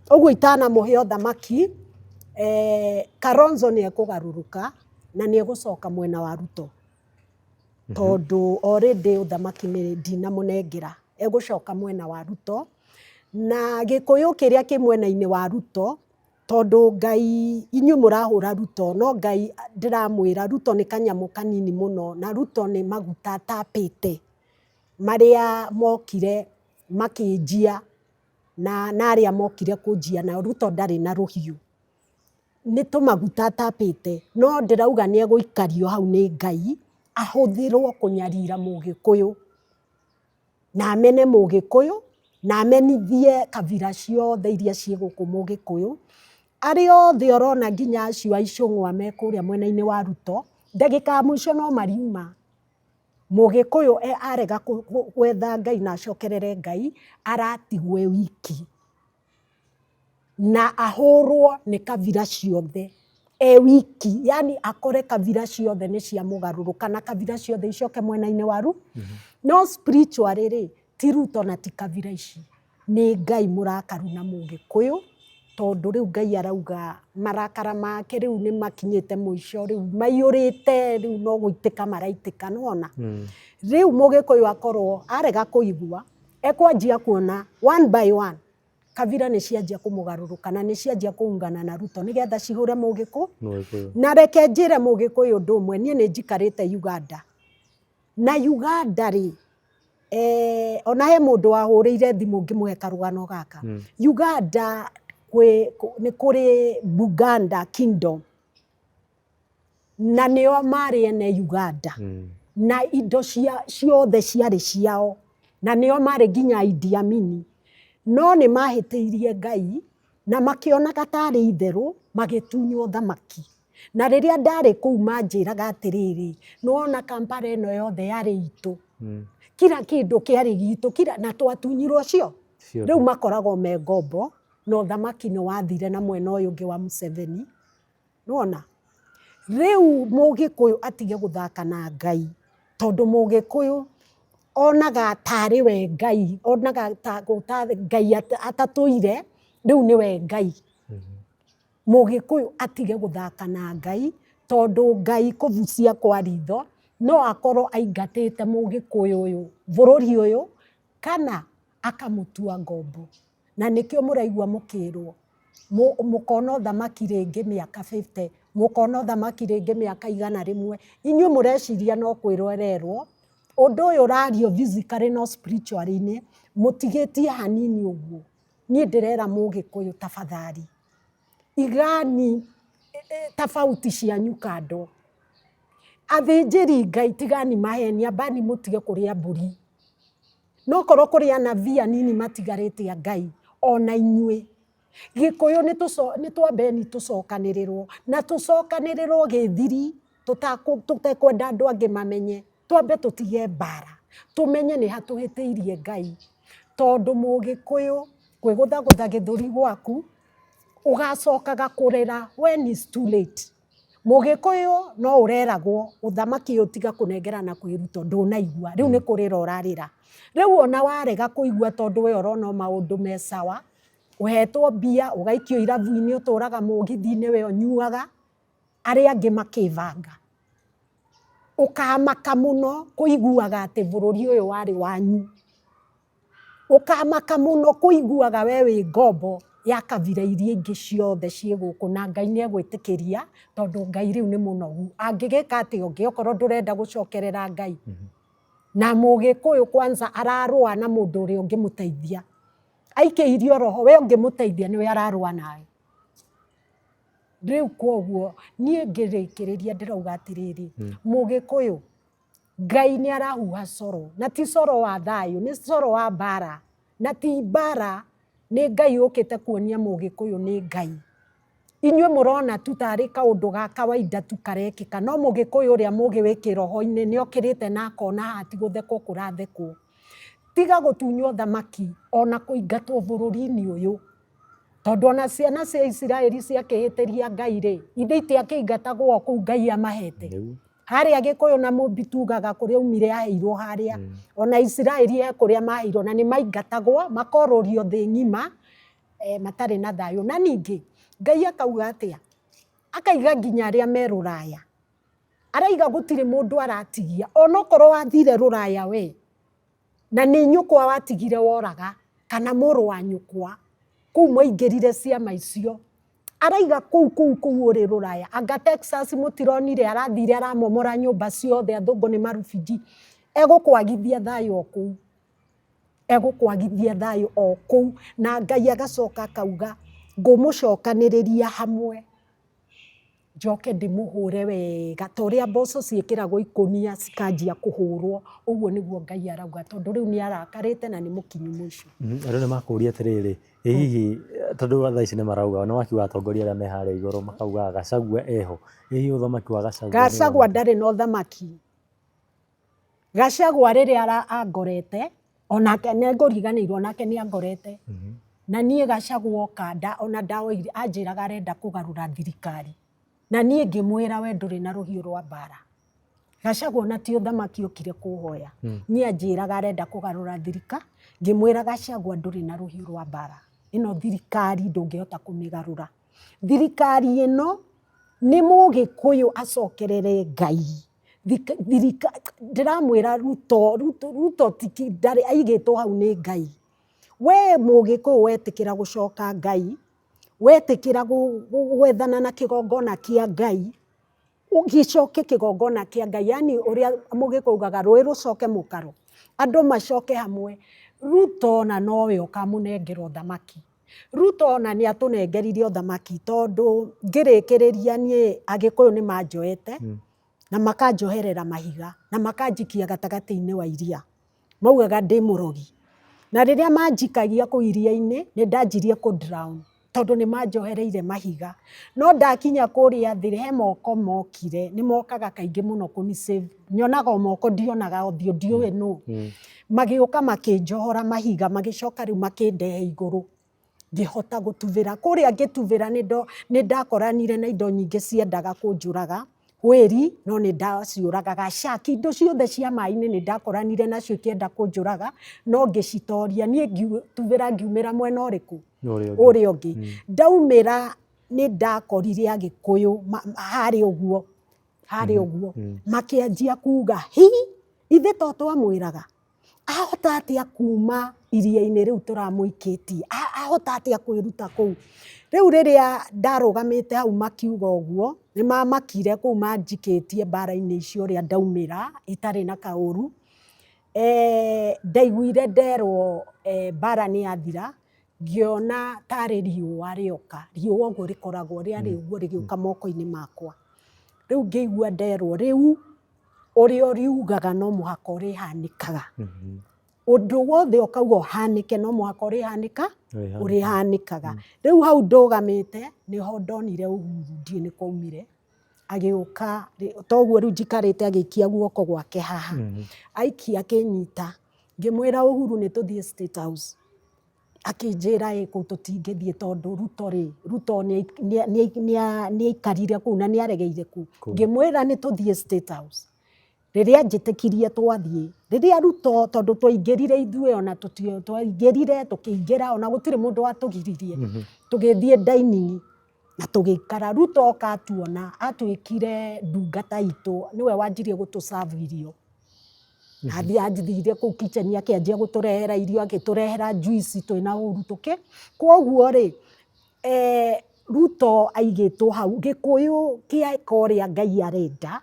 Ũguo itanamũhe ũthamaki, Kalonzo nĩ ekũgarũrũka na nĩ egũcoka mwena wa Ruto. Tondũ already ũthamaki nĩ ndinamũnengera, egũcoka mwena wa Ruto. Na Gĩkũyũ kĩrĩa kĩ mwena-inĩ wa Ruto, tondũ Ngai, inyuĩ mũrahũra Ruto, no Ngai ndĩramwĩra Ruto nĩ kanyamũ kanini mũno, na Ruto nĩ maguta atapĩte marĩa mokire makĩnjia na arĩa mokire kũnjia nao, Ruto ndarĩ na rũhiũ. Nĩ tũmaguta atapĩte, no ndĩrauga nĩ egũikario hau nĩ Ngai, ahũthĩrwo kũnyarira Mũgĩkũyũ, na amene Mũgĩkũyũ, na amenithie kabira ciothe iria ciĩ gũkũ Mũgĩkũyũ. Arĩa othe ũrona nginya acio a Icũng'wa me kũrĩa mwena-inĩ wa Ruto, ndagĩka ya mũico no mariuma. Mũgĩkũyũ arega gwetha Ngai na acokerere Ngai, aratigwo e wiki. Na ahũrwo nĩ kabira ciothe e wiki, yani akore kabira ciothe nĩ cia mũgarũrũka na kabira ciothe icoke mwena-inĩ wa Ruto. No spiritually rĩ, ti Ruto na ti kabira ici, nĩ Ngai mũrakaru na Mũgĩkũyũ, tondũ rĩu Ngai arauga marakara make rĩu nĩ makinyĩte mũico, rĩu maiyũrĩte, rĩu no gũitĩka maraitĩka, nĩ wona? Rĩu Mũgĩkũyũ akorwo arega kũigua, ekwanjia kuona one by one kabira nĩ cianjia kũmũgarũrũka na nĩ cianjia kũungana na Ruto nĩgetha cihũre Mũgĩkũ. Mũgĩkũyũ. Na reke njĩre Mũgĩkũyũ ũndũ ũmwe, niĩ nĩ njikarĩte Uganda. Na Uganda rĩ, ona he mũndũ wahũrĩire thimũ ngĩmũhe karũgano gaka. Uganda nĩ kũrĩ Buganda Kingdom. Na nĩo marĩ ene Uganda. Na indo ciothe ciarĩ ciao. Na nĩo marĩ nginya Idi Amin. No nĩ mahĩtĩirie Ngai na makĩonaga tarĩ itherũ magĩtunywo ũthamaki. Na rĩrĩa ndarĩ kũu manjĩraga atĩrĩrĩ, nĩ wona Kampala ĩno yothe yarĩ itũ. Kila kĩndũ kĩarĩ gitũ, kila, na twatunyirwo cio. Rĩu makoragwo me ngombo na ũthamaki nĩ wathire na mwena ũyũ ũngĩ wa Museveni. Nĩwona? Rĩu Mũgĩkũyũ atige gũthaka na Ngai, tondũ Mũgĩkũyũ onaga tarĩ we Ngai, onaga ta Ngai atatũire, rĩu nĩwe Ngai. Mũgĩkũyũ atige gũthaka na Ngai, tondũ Ngai kũbucia kwa ritho, no akorwo aingatĩte Mũgĩkũyũ ũyũ bũrũri ũyũ, kana akamũtua ngombo. Na nĩkĩo mũraigua mũkĩrwo mũkona ũthamaki rĩngĩ mĩaka 50, mũkona ũthamaki rĩngĩ mĩaka 100. Inyuĩ mũreciria no kwĩrwo ĩrerwo, ũndũ ũyũ ũrario physically no spiritually -inĩ, mũtigĩtie hanini ũguo. Niĩ ndĩrera Mũgĩkũyũ tafadhali, igani tofauti cianyu kando. Athĩnjĩri Ngai tigani maheni, ambani mũtige kũrĩa mbũri. No korwo kũrĩ anabii anini matigarĩte a Ngai, ona inyuĩ. Gĩkũyũ nĩ twambeni tũcokanĩrĩrwo, na tũcokanĩrĩrwo gĩthiri, tũtekwenda andũ angĩ mamenye. Twambe tũtige mbara, tũmenye nĩ ha tũhĩtĩirie Ngai. Tondũ Mũgĩkũyũ kwĩgũthagũtha gĩthũri gwaku, ũgacokaga kũrĩra when is too late. Mũgĩkũyũ no ũreragwo ũthamaki ũyũ tiga kũnengerana kwĩ Ruto ndũnaigua, rĩu nĩ kũrĩra ũrarĩra. Rĩu ona warega kũigua tondũ we ũrona o maũndũ me sawa, ũhetwo mbia, ũgaikio irabu-inĩ ũtũraga mũgithi-inĩ we ũnyuaga, arĩa angĩ makĩbanga. Ũkamaka mũno kũiguaga atĩ bũrũri ũyũ warĩ wanyu. Ũkamaka mũno kũiguaga we wĩ ngombo ya kabira iria ingĩ ciothe ciĩ gũkũ na Ngai nĩ egwĩtĩkĩria tondũ Ngai rĩu nĩ mũnogu. Angĩgĩka atĩa ũngĩ okorwo ndũrenda gũcokerera Ngai? Na Mũgĩkũyũ kwanza ararũa na mũndũ ũrĩa ũngĩmũteithia. Aikĩirio roho, we ũngĩmũteithia nĩwe ararũa nawe. Rĩu koguo niĩ ngĩrĩkĩrĩria ndĩrauga atĩrĩrĩ, Mũgĩkũyũ Ngai nĩ arahuha coro, na ti coro wa thayũ, nĩ coro wa mbara, na ti mbara, nĩ Ngai ũkĩte kuonia Mũgĩkũyũ nĩ Ngai. Inyuĩ mũrona tu tarĩ kaũndũ ga kawaida tu karekĩka, no Mũgĩkũyũ ũrĩa mũgĩ wĩ kĩroho-inĩ nĩ okĩrĩte na akona haha ti gũthekwo kũrathekwo. Tiga gũtunywo thamaki ona kũingatwo bũrũri-inĩ ũyũ, tondũ ona ciana cia Isiraeli ciakĩhĩtĩria Ngai rĩ, ithe itiakĩingatagwo o kũu Ngai amahete? Harĩa Gĩkũyũ na Mũmbi tugaga kũrĩa aumire aheirwo harĩa. Ona Isiraeli he kũrĩa maheirwo na nĩ maingatagwo makorũrio thĩ ng'ima. matarĩ na thayũ. Na ningĩ Ngai akauga atĩa? Akaiga nginya arĩa me rũraya. Araiga gũtirĩ mũndũ aratigia onokorwo wathire rũraya we na nĩ nyũkwa watigire woraga kana mũrũ wa nyũkwa kũu mwaingĩrire ciama icio araiga kũu kũu kũu ũrĩ rũraya anga Texas mũtironire arathire aramomora nyũmba ciothe athũngũ nĩ marubiji egũkwagithia thayũ o kũu egũkwagithia thayũ o kũu na Ngai agacoka akauga ngũmũcokanĩrĩria hamwe njoke ndĩmũhũre wega ta ũrĩa mboco ciĩkĩragwo ikũnia cikanjia kũhũrwo ũguo nĩguo Ngai arauga tondũ rĩu nĩ arakarĩte na nĩ mũkinyu mũico. Andũ nĩ makũria atĩrĩrĩ, ĩ hihi tondũ thaa ici nĩ marauga nĩ wakiuga atongoria arĩa me harĩa igũrũ makauga Gachagua eho, ĩ hihi ũthamaki wa Gachagua nĩ Gachagua ndarĩ na ũthamaki. Gachagua rĩrĩa angorete onake nĩ ngũriganĩirwo onake nĩ angorete na niĩ Gachagua oka ona ndaoire anjĩraga arenda kũgarũra thirikari na niĩ ngĩmwĩra we ndũrĩ na rũhiũ rwa mbara. Gachagua ona ti ũthamaki okire kũhoya niĩ anjĩraga arenda kũgarũra thirikari ngĩmwĩra Gachagua ndũrĩ na rũhiũ rwa mbara ĩno thirikari ndũngĩhota kũmĩgarũra. Thirikari ĩno nĩ mũgĩkũyũ acokerere Ngai. Ndĩramwĩra Ruto, Ruto, Ruto ndarĩ aigĩtwo hau nĩ Ngai. We mũgĩkũyũ wetĩkĩra gũcoka Ngai, wetĩkĩra gwethana na kĩgongona kĩa Ngai, gĩcoke kĩgongona kĩa Ngai, yani ũrĩa mũgĩkũyũ ugaga rũĩ rũcoke mũkaro, andũ macoke hamwe. Ruto ona nowe ũkamũnengera ũthamaki. Ruto ona nĩ atũnengerire ũthamaki tondũ ngĩrĩkĩrĩria niĩ Agĩkũyũ nĩ manjoete na makanjoherera mahiga na makanjikia gatagatĩ-inĩ wa iria. Maugaga ndĩ mũrogi. Na rĩrĩa manjikagia kũu iria-inĩ nĩ ndanjirie kũ drown tondũ nĩ manjohereire mahiga. No ndakinya kũrĩa thĩ he moko mokire, nĩ mokaga kaingĩ mũno kũni save. Nyonaga o moko ndionaga ũthiũ ndiũĩ nũ. Magĩũka makĩnjohora mahiga magĩcoka rĩu makĩndehe igũrũ. Ngĩhota gũtubĩra. Kũrĩa ngĩtubĩra nĩ ndakoranire na indo nyingĩ ciendaga kũnjũraga. Wĩri no nĩ ndaciũragaga. Shark, indo ciothe cia maĩ-inĩ nĩ ndakoranire nacio ikĩenda kũnjũraga no ngĩcitoria. Niĩ ngĩtubĩra ngiumĩra mwena ũrĩkũ? Ũrĩa ũngĩ. Ndaumĩra nĩ ndakorire Agĩkũyũ harĩa ũguo, harĩa ũguo makĩanjia kuga hi, ithe to twamwĩraga ahota atĩa kuma iria-inĩ rĩu tũramũikĩtie, ahota atĩa kwĩruta kũu. Rĩu rĩrĩa ndarũgamĩte hau makiuga ũguo, nĩ mamakire kũu manjikĩtie mbara-inĩ icio ũrĩa ndaumĩra itarĩ na kaũru. Ndaiguire nderwo mbara nĩ yathira, ngĩona tarĩ riũa rĩoka, riũa ũguo rĩkoragwo rĩarĩ ũguo rĩgĩũka moko-inĩ makwa. Rĩu ngĩigua nderwo rĩu ũrĩa ũriugaga no mũhaka ũrĩhanĩkaga. Ũndũ wothe ũkauga ũhanĩke no mũhaka ũrĩhanĩka, ũrĩhanĩkaga. Rĩu hau ndũgamĩte nĩho ndonire Uhuru ndiũĩ nĩ kwaumire, agĩũka toguo rĩu njikarĩte agĩikia guoko gwake haha, aikia akĩnyita, ngĩmwĩra Uhuru nĩ tũthiĩ State House. Akĩnjĩra ĩ kũu tũtingĩthiĩ tondũ Ruto rĩ, Ruto nĩ aikarire kũu na nĩ aregeire kũu. Ngĩmwĩra nĩ tũthiĩ State House. Rĩrĩa anjĩtĩkirie twathiĩ, rĩrĩa Ruto tondũ twaingĩrire ithuĩ ona twaingĩrire tũkĩingĩra ona gũtirĩ mũndũ watũgiririe, tũgĩthiĩ dining na tũgĩikara. Ruto oka atuona atuĩkire ndungata itũ, nĩwe wanjirie gũtũ serve irio. Athire kũu kitchen akĩanjia gũtũrehera irio, agĩtũrehera juice twĩna Uhuru tũkĩ. Koguo rĩ, Ruto aigĩtwo hau, Gĩkũyũ kĩeka ũrĩa Ngai arenda,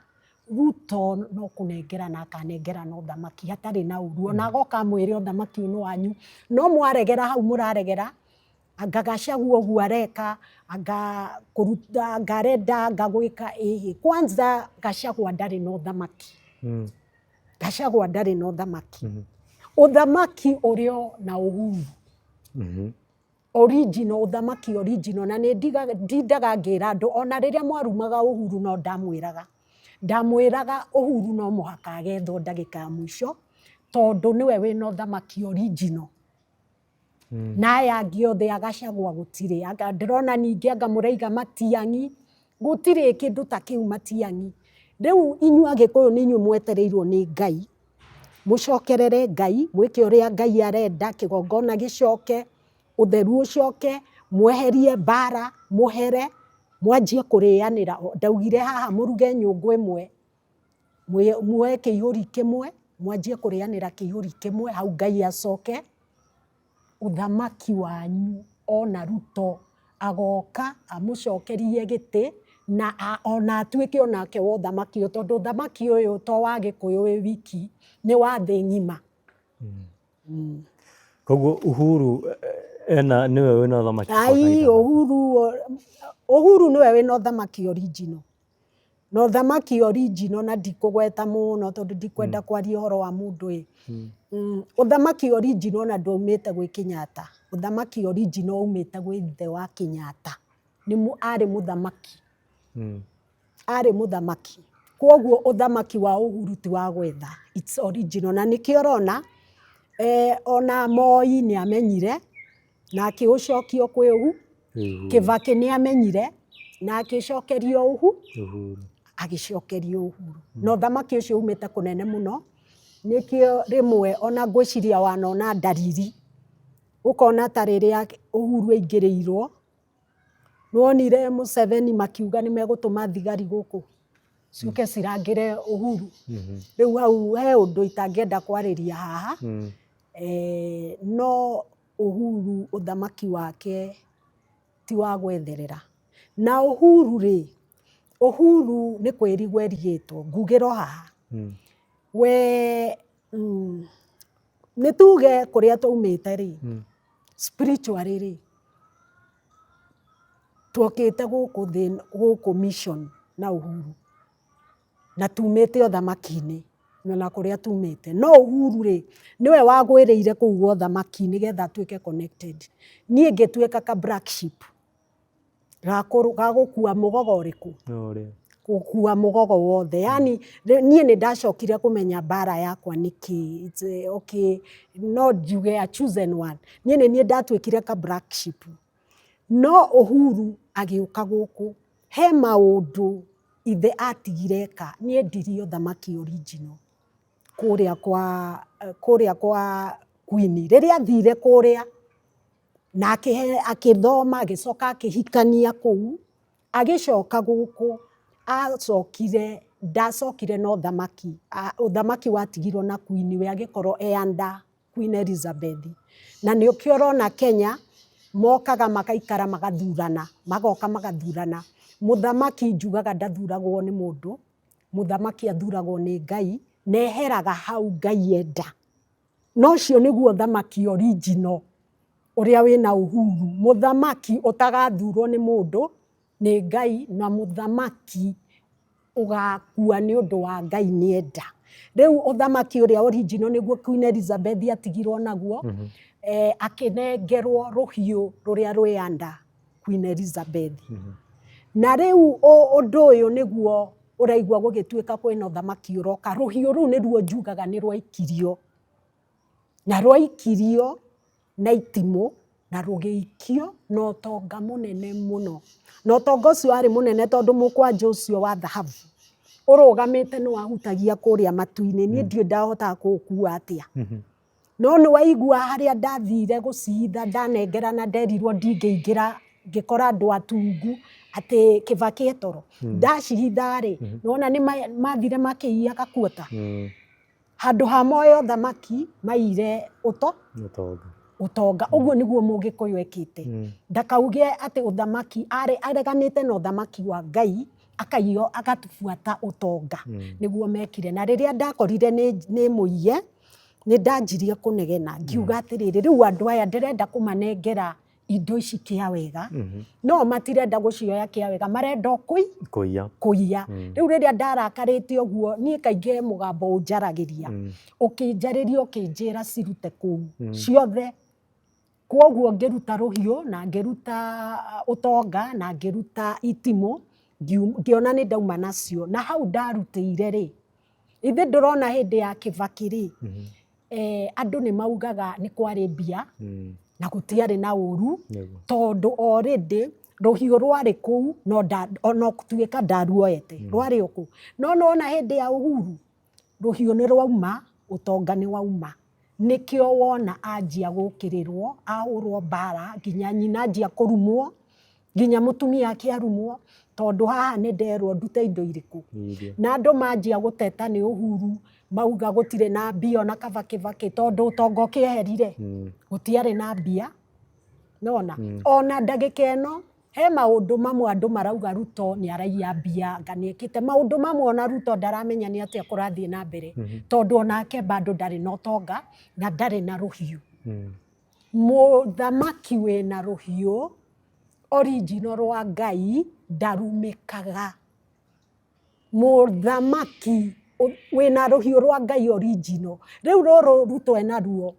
Ruto no kũnengerana akanengerana ũthamaki hatarĩ na ũru, ona agoka amwĩre ũthamaki ũyũ nĩ wanyu, no mwaregera hau mũraregera, anga Gachagua ũguo areka, anga kũruta, anga arenda anga gwĩka ĩhĩ. Kwanza Gachagua ndarĩ na ũthamaki. Gachagua ndarĩ na ũthamaki. Ũthamaki ũrĩ o na Uhuru. Original, ũthamaki original, na nĩ ndindaga ngĩra andũ ona rĩrĩa mwarumaga Uhuru no ndamwĩraga. Ndamwĩraga Uhuru no mũhaka agethwo ndagĩka ya mũico tondũ nĩwe wĩna ũthamaki original. Na aya angĩ othe a Gachagua gũtirĩ. Anga ndĩrona ningĩ anga mũraiga Matiang'i, gũtirĩ kĩndũ ta kĩu Matiang'i. Rĩu inyuĩ Agĩkũyũ nĩ inyuĩ mwetereirwo nĩ Ngai, mũcokerere Ngai, mwĩke ũrĩa Ngai arenda, kĩgongona gĩcoke, Ũtheru ũcoke, mweherie mbara, mũhere, mwanjie kũrĩanĩra. Ndaugire haha mũruge nyũngũ ĩmwe, muoe kĩihũri kĩmwe, mwanjie kũrĩanĩra kĩihũri kĩmwe, hau Ngai acoke ũthamaki wanyu ona Ruto agoka amũcokerie gĩtĩ na ona atuĩke onake wa ũthamaki ũyũ, tondũ ũthamaki ũyũ to wa Gĩkũyũ wĩ wiki, nĩ wa thĩ ng'ima. Koguo Uhuru ena nĩwe wĩna ũthamaki kwa Ai, kahinda gaka. Uhuru nĩwe wĩna ũthamaki original. Na ũthamaki original na ndikũgweta mũno tondũ ndikwenda kwaria ũhoro wa mũndũ ĩ. Ũthamaki original ona ndwaumĩte gwĩ Kenyatta. Ũthamaki original waumĩte gwĩ ithe wa Kenyatta. Nĩ arĩ mũthamaki. Arĩ mũthamaki. Kwoguo ũthamaki wa Uhuru ti wa gwetha, it's original. Na nĩkĩo ũrona ona Moi nĩ amenyire na akĩũcokia kwĩ Kibaki nĩ amenyire na agĩcokerio agĩcokerio Uhuru. Na ũthamaki ũcio umĩte kũnene mũno, nĩkĩo rĩmwe ona ngwĩciria wanona ndariri, ũkona ta rĩrĩa Uhuru aingĩrĩirwo, nĩwonire Museveni makiuga nĩ megũtũma thigari gũkũ ciũke cirangĩre Uhuru. Rĩu hau he ũndũ itangĩenda kwarĩria haha, no Uhuru ũthamaki wake ti wa gwetherera. Na Uhuru rĩ, Uhuru nĩ kwĩrigwo erigĩtwo, ngugĩra o haha. We nĩ tuge kũrĩa twaumĩte rĩ, spiritually rĩ, twokĩte gũkũ thĩ gũkũ mission na Uhuru. Na tumĩte ũthamaki-inĩ na kũrĩa tumĩte. No Uhuru rĩ, nĩwe wagwĩrĩire kũu gwa ũthamaki nĩgetha atuĩke connected. Niĩ ngĩtuĩka ka black sheep ga gũkua mũgogo ũrĩkũ? Gũkua mũgogo wothe. Yaani niĩ nĩ ndacokire kũmenya mbara yakwa nĩ kĩ. Okay, no njuge a chosen one. Niĩ nĩ niĩ ndatuĩkire ka black sheep. No Uhuru agĩũka gũkũ, he maũndũ ithe atigire eka, nĩ endirie ũthamaki original kũrĩa kwa kũrĩa kwa Queen. Rĩrĩa athire kũrĩa, na agĩthoma agĩcoka akĩhikania kũu, agĩcoka gũkũ, acokire ndacokire na ũthamaki, ũthamaki watigirwo na Queen we agĩkorwo e under Queen Elizabeth. Na nĩkĩo ũrona Kenya mokaga magaikara magathurana, magoka magathurana. Mũthamaki njugaga ndathuragwo nĩ mũndũ, mũthamaki athuragwo nĩ Ngai, na eheraga hau Ngai enda. Na ũcio nĩguo ũthamaki original ũrĩa wĩna Uhuru. Mũthamaki ũtagathurwo nĩ mũndũ, nĩ Ngai, na mũthamaki ũgakua nĩ ũndũ wa Ngai nĩ enda. Rĩu ũthamaki ũrĩa original nĩguo Queen Elizabeth atigirwo naguo, akĩnengerwo rũhiũ rũrĩa rwĩ under Queen Elizabeth. Na rĩu ũndũ ũyũ nĩguo ũraigua gũgĩtuĩka kwĩna ũthamaki ũroka. Rũhiũ rũu nĩruo njugaga nĩ rwaikirio. Na rwaikirio na itimũ na rũgĩikio na ũtonga mũnene mũno. Na ũtonga ũcio warĩ mũnene tondũ mũkwanjũ ũcio wa thahabu ũrũgamĩte nĩ wahutagia kũrĩa matu-inĩ. Niĩ ndiũĩ ndahotaga kũũkua atĩa. No nĩ waigua harĩa ndathire gũcitha ndanengerana nderirwo ndingĩingĩra ngĩkora andũ atungu atĩ Kĩbakĩ e toro. Ndacihitha rĩ, nĩwona nĩ mathire makĩiyaga kuota. Handũ ha moe ũthamaki maiyire Ũtonga. Ũtonga. Ũguo nĩguo Mũgĩkũyũ ekĩte. Ndakauge atĩ ũthamaki, areganĩte na ũthamaki wa Ngai, akaiyo agabuata ũtonga. Nĩguo mekire. Na rĩrĩa ndakorire nĩ mũiye, nĩ ndanjirie kũnegena ngiuga atĩrĩrĩ, rĩu andũ aya ndĩrenda kũmanengera indo ici kĩa wega, no matirenda gũcioya kĩa wega, marenda o kũiya. Kũiya. Rĩu rĩrĩa ndarakarĩte ũguo, niĩ kaingĩ he mũgambo ũnjaragĩria, ũkĩnjarĩria ũkĩnjĩra cirute kũu ciothe. Kwoguo ngĩruta rũhiũ na ngĩruta ũtonga na ngĩruta itimũ, ngĩona nĩ ndauma nacio. Na hau ndarutĩire rĩ, ithe ndũrona hĩndĩ ya Kibaki rĩ, andũ nĩ maugaga nĩ kwarĩ mbia na gũtiarĩ na ũru, tondũ already rũhiũ rwarĩ kũu, no ona gũtuĩka ndaruoete, rwarĩ o kũu. No nĩwona hĩndĩ ya Uhuru, rũhiũ nĩ rwauma, ũtonga nĩ wauma. Nĩkĩo wona anjia gũkĩrĩrwo, ahũrwo mbara, nginya nyina anjia kũrumwo, nginya mũtumia akĩarumwo, tondũ haha nĩ nderwo ndute indo irĩkũ. Irio. Na andũ manjia gũteta nĩ Uhuru, mauga gũtirĩ na mbia ona kaba Kibaki, tondũ ũtonga ũkĩeherire, gũtiarĩ na mbia. Nona ona ndagĩka ĩno he maũndũ mamwe andũ marauga Ruto nĩ araiya mbia, anga nĩ ekĩte maũndũ mamwe, ona Ruto ndaramenya nĩ atĩa kũrathiĩ na mbere, tondũ onake bado ndarĩ na ũtonga na ndarĩ na rũhiũ. Mũthamaki wĩna rũhiũ original rwa Ngai ndarumĩkaga. Mũthamaki wĩna rũhiũ rwa Ngai original, rĩu rũrũ Ruto enaruo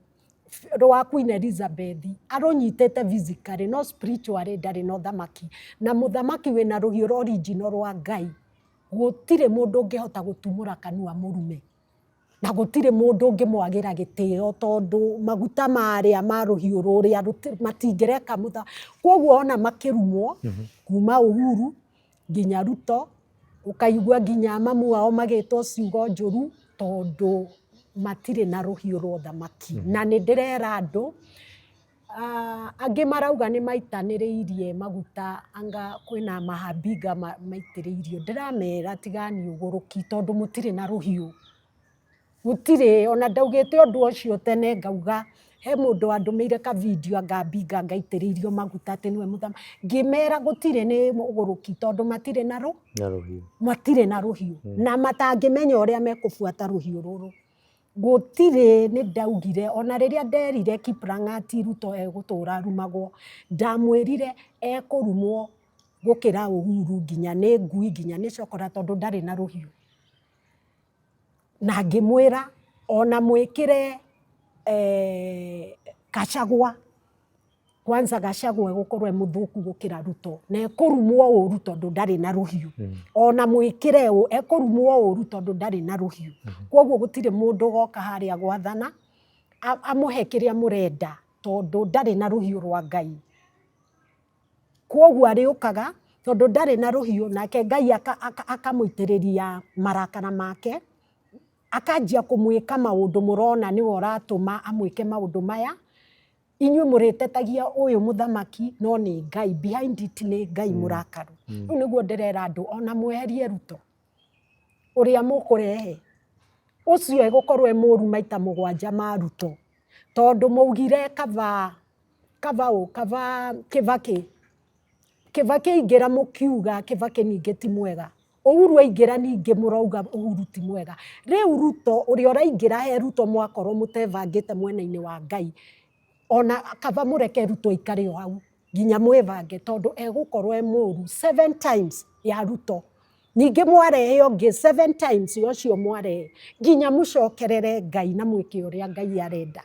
rwa Queen Elizabeth, arũnyitĩte physically, no spiritually ndarĩ na ũthamaki. Na mũthamaki wĩna rũhiũ rwa original rwa Ngai, gũtirĩ mũndũ ũngĩhota gũtumũra kanua mũrume, na gũtirĩ mũndũ ũngĩmwagĩra gĩtĩo, tondũ maguta marĩa ma rũhiũ rũrĩa matingĩreka mũtha. Koguo ona makĩrumwo kuma Uhuru nginya Ruto, ũkaigua nginya mamu wao magĩtwo ciugo njũru, tondũ matirĩ na rũhiũ rwa ũthamaki. Na nĩ ndĩrera andũ angĩ marauga nĩ maitanĩrĩirie maguta, anga kwĩna mahabinga maitĩrĩirio. Ndĩramera tigani ũgũrũki, tondũ mũtirĩ na rũhiũ, gũtirĩ. Ona ndaugĩte ũndũ ũcio tene, ngauga he mũndũ wandũmĩire ka video, anga mbinga ngaitĩrĩirio maguta atĩ nĩwe mũthamaki. Ngĩmera gũtirĩ, nĩ ũgũrũki, tondũ matirĩ na rũ Na rũhiũ. Matirĩ na rũhiũ, na matangĩmenya ũrĩa mekũbuata rũhiũ rũrũ, gũtirĩ. Nĩ ndaugire ona rĩrĩa nderire Kiplang'at Ruto egũtũra arumagwo, ndamwĩrire ekũrumwo gũkĩra Uhuru, nginya nĩ ngui, nginya nĩ cokora, tondũ ndarĩ na rũhiũ. Na ngĩmwĩra ona mwĩkĩre Gachagua kwanza, Gachagua egũkorwo e mũthũku gũkĩra Ruto na ekũrumwo ũru, tondũ ndarĩ na rũhiũ. Ona mwĩkĩre ũ, ekũrumwo ũru tondũ ndarĩ na rũhiũ. Koguo gũtirĩ mũndũ ũgoka harĩa gwathana amũhe kĩrĩa mũrenda, tondũ ndarĩ na rũhiũ rwa Ngai. Koguo arĩũkaga, tondũ ndarĩ na rũhiũ, nake Ngai akamũitĩrĩria marakara make, akanjia kũmwĩka maũndũ mũrona nĩwe ũratũma amwĩke maũndũ maya. Inyuĩ mũrĩtetagia ũyũ mũthamaki, no nĩ Ngai behind it, nĩ Ngai mũrakaru. Rĩu nĩguo ndĩrera andũ, ona mweherie Ruto, ũrĩa mũkũrehe ũcio egũkorwo e mũru maita 7 ma Ruto, tondũ maugire kaba kaba ũ kaba Kibaki. Kibaki aingĩra, mũkiuga Kibaki ningĩ ti mwega. Uhuru aingĩra, ningĩ mũrauga Uhuru ti mwega. Rĩu Ruto ũrĩa ũraingĩra, he Ruto mwakorwo mũtebangĩte mwena-inĩ wa Ngai, ona kaba mũreke Ruto aikare o hau nginya mwĩbange, tondũ egũkorwo e mũru seven times ya Ruto. Ningĩ mwarehe ũngĩ seven times ya ũcio mwarehe, nginya mũcokerere Ngai na mwĩke ũrĩa Ngai arenda.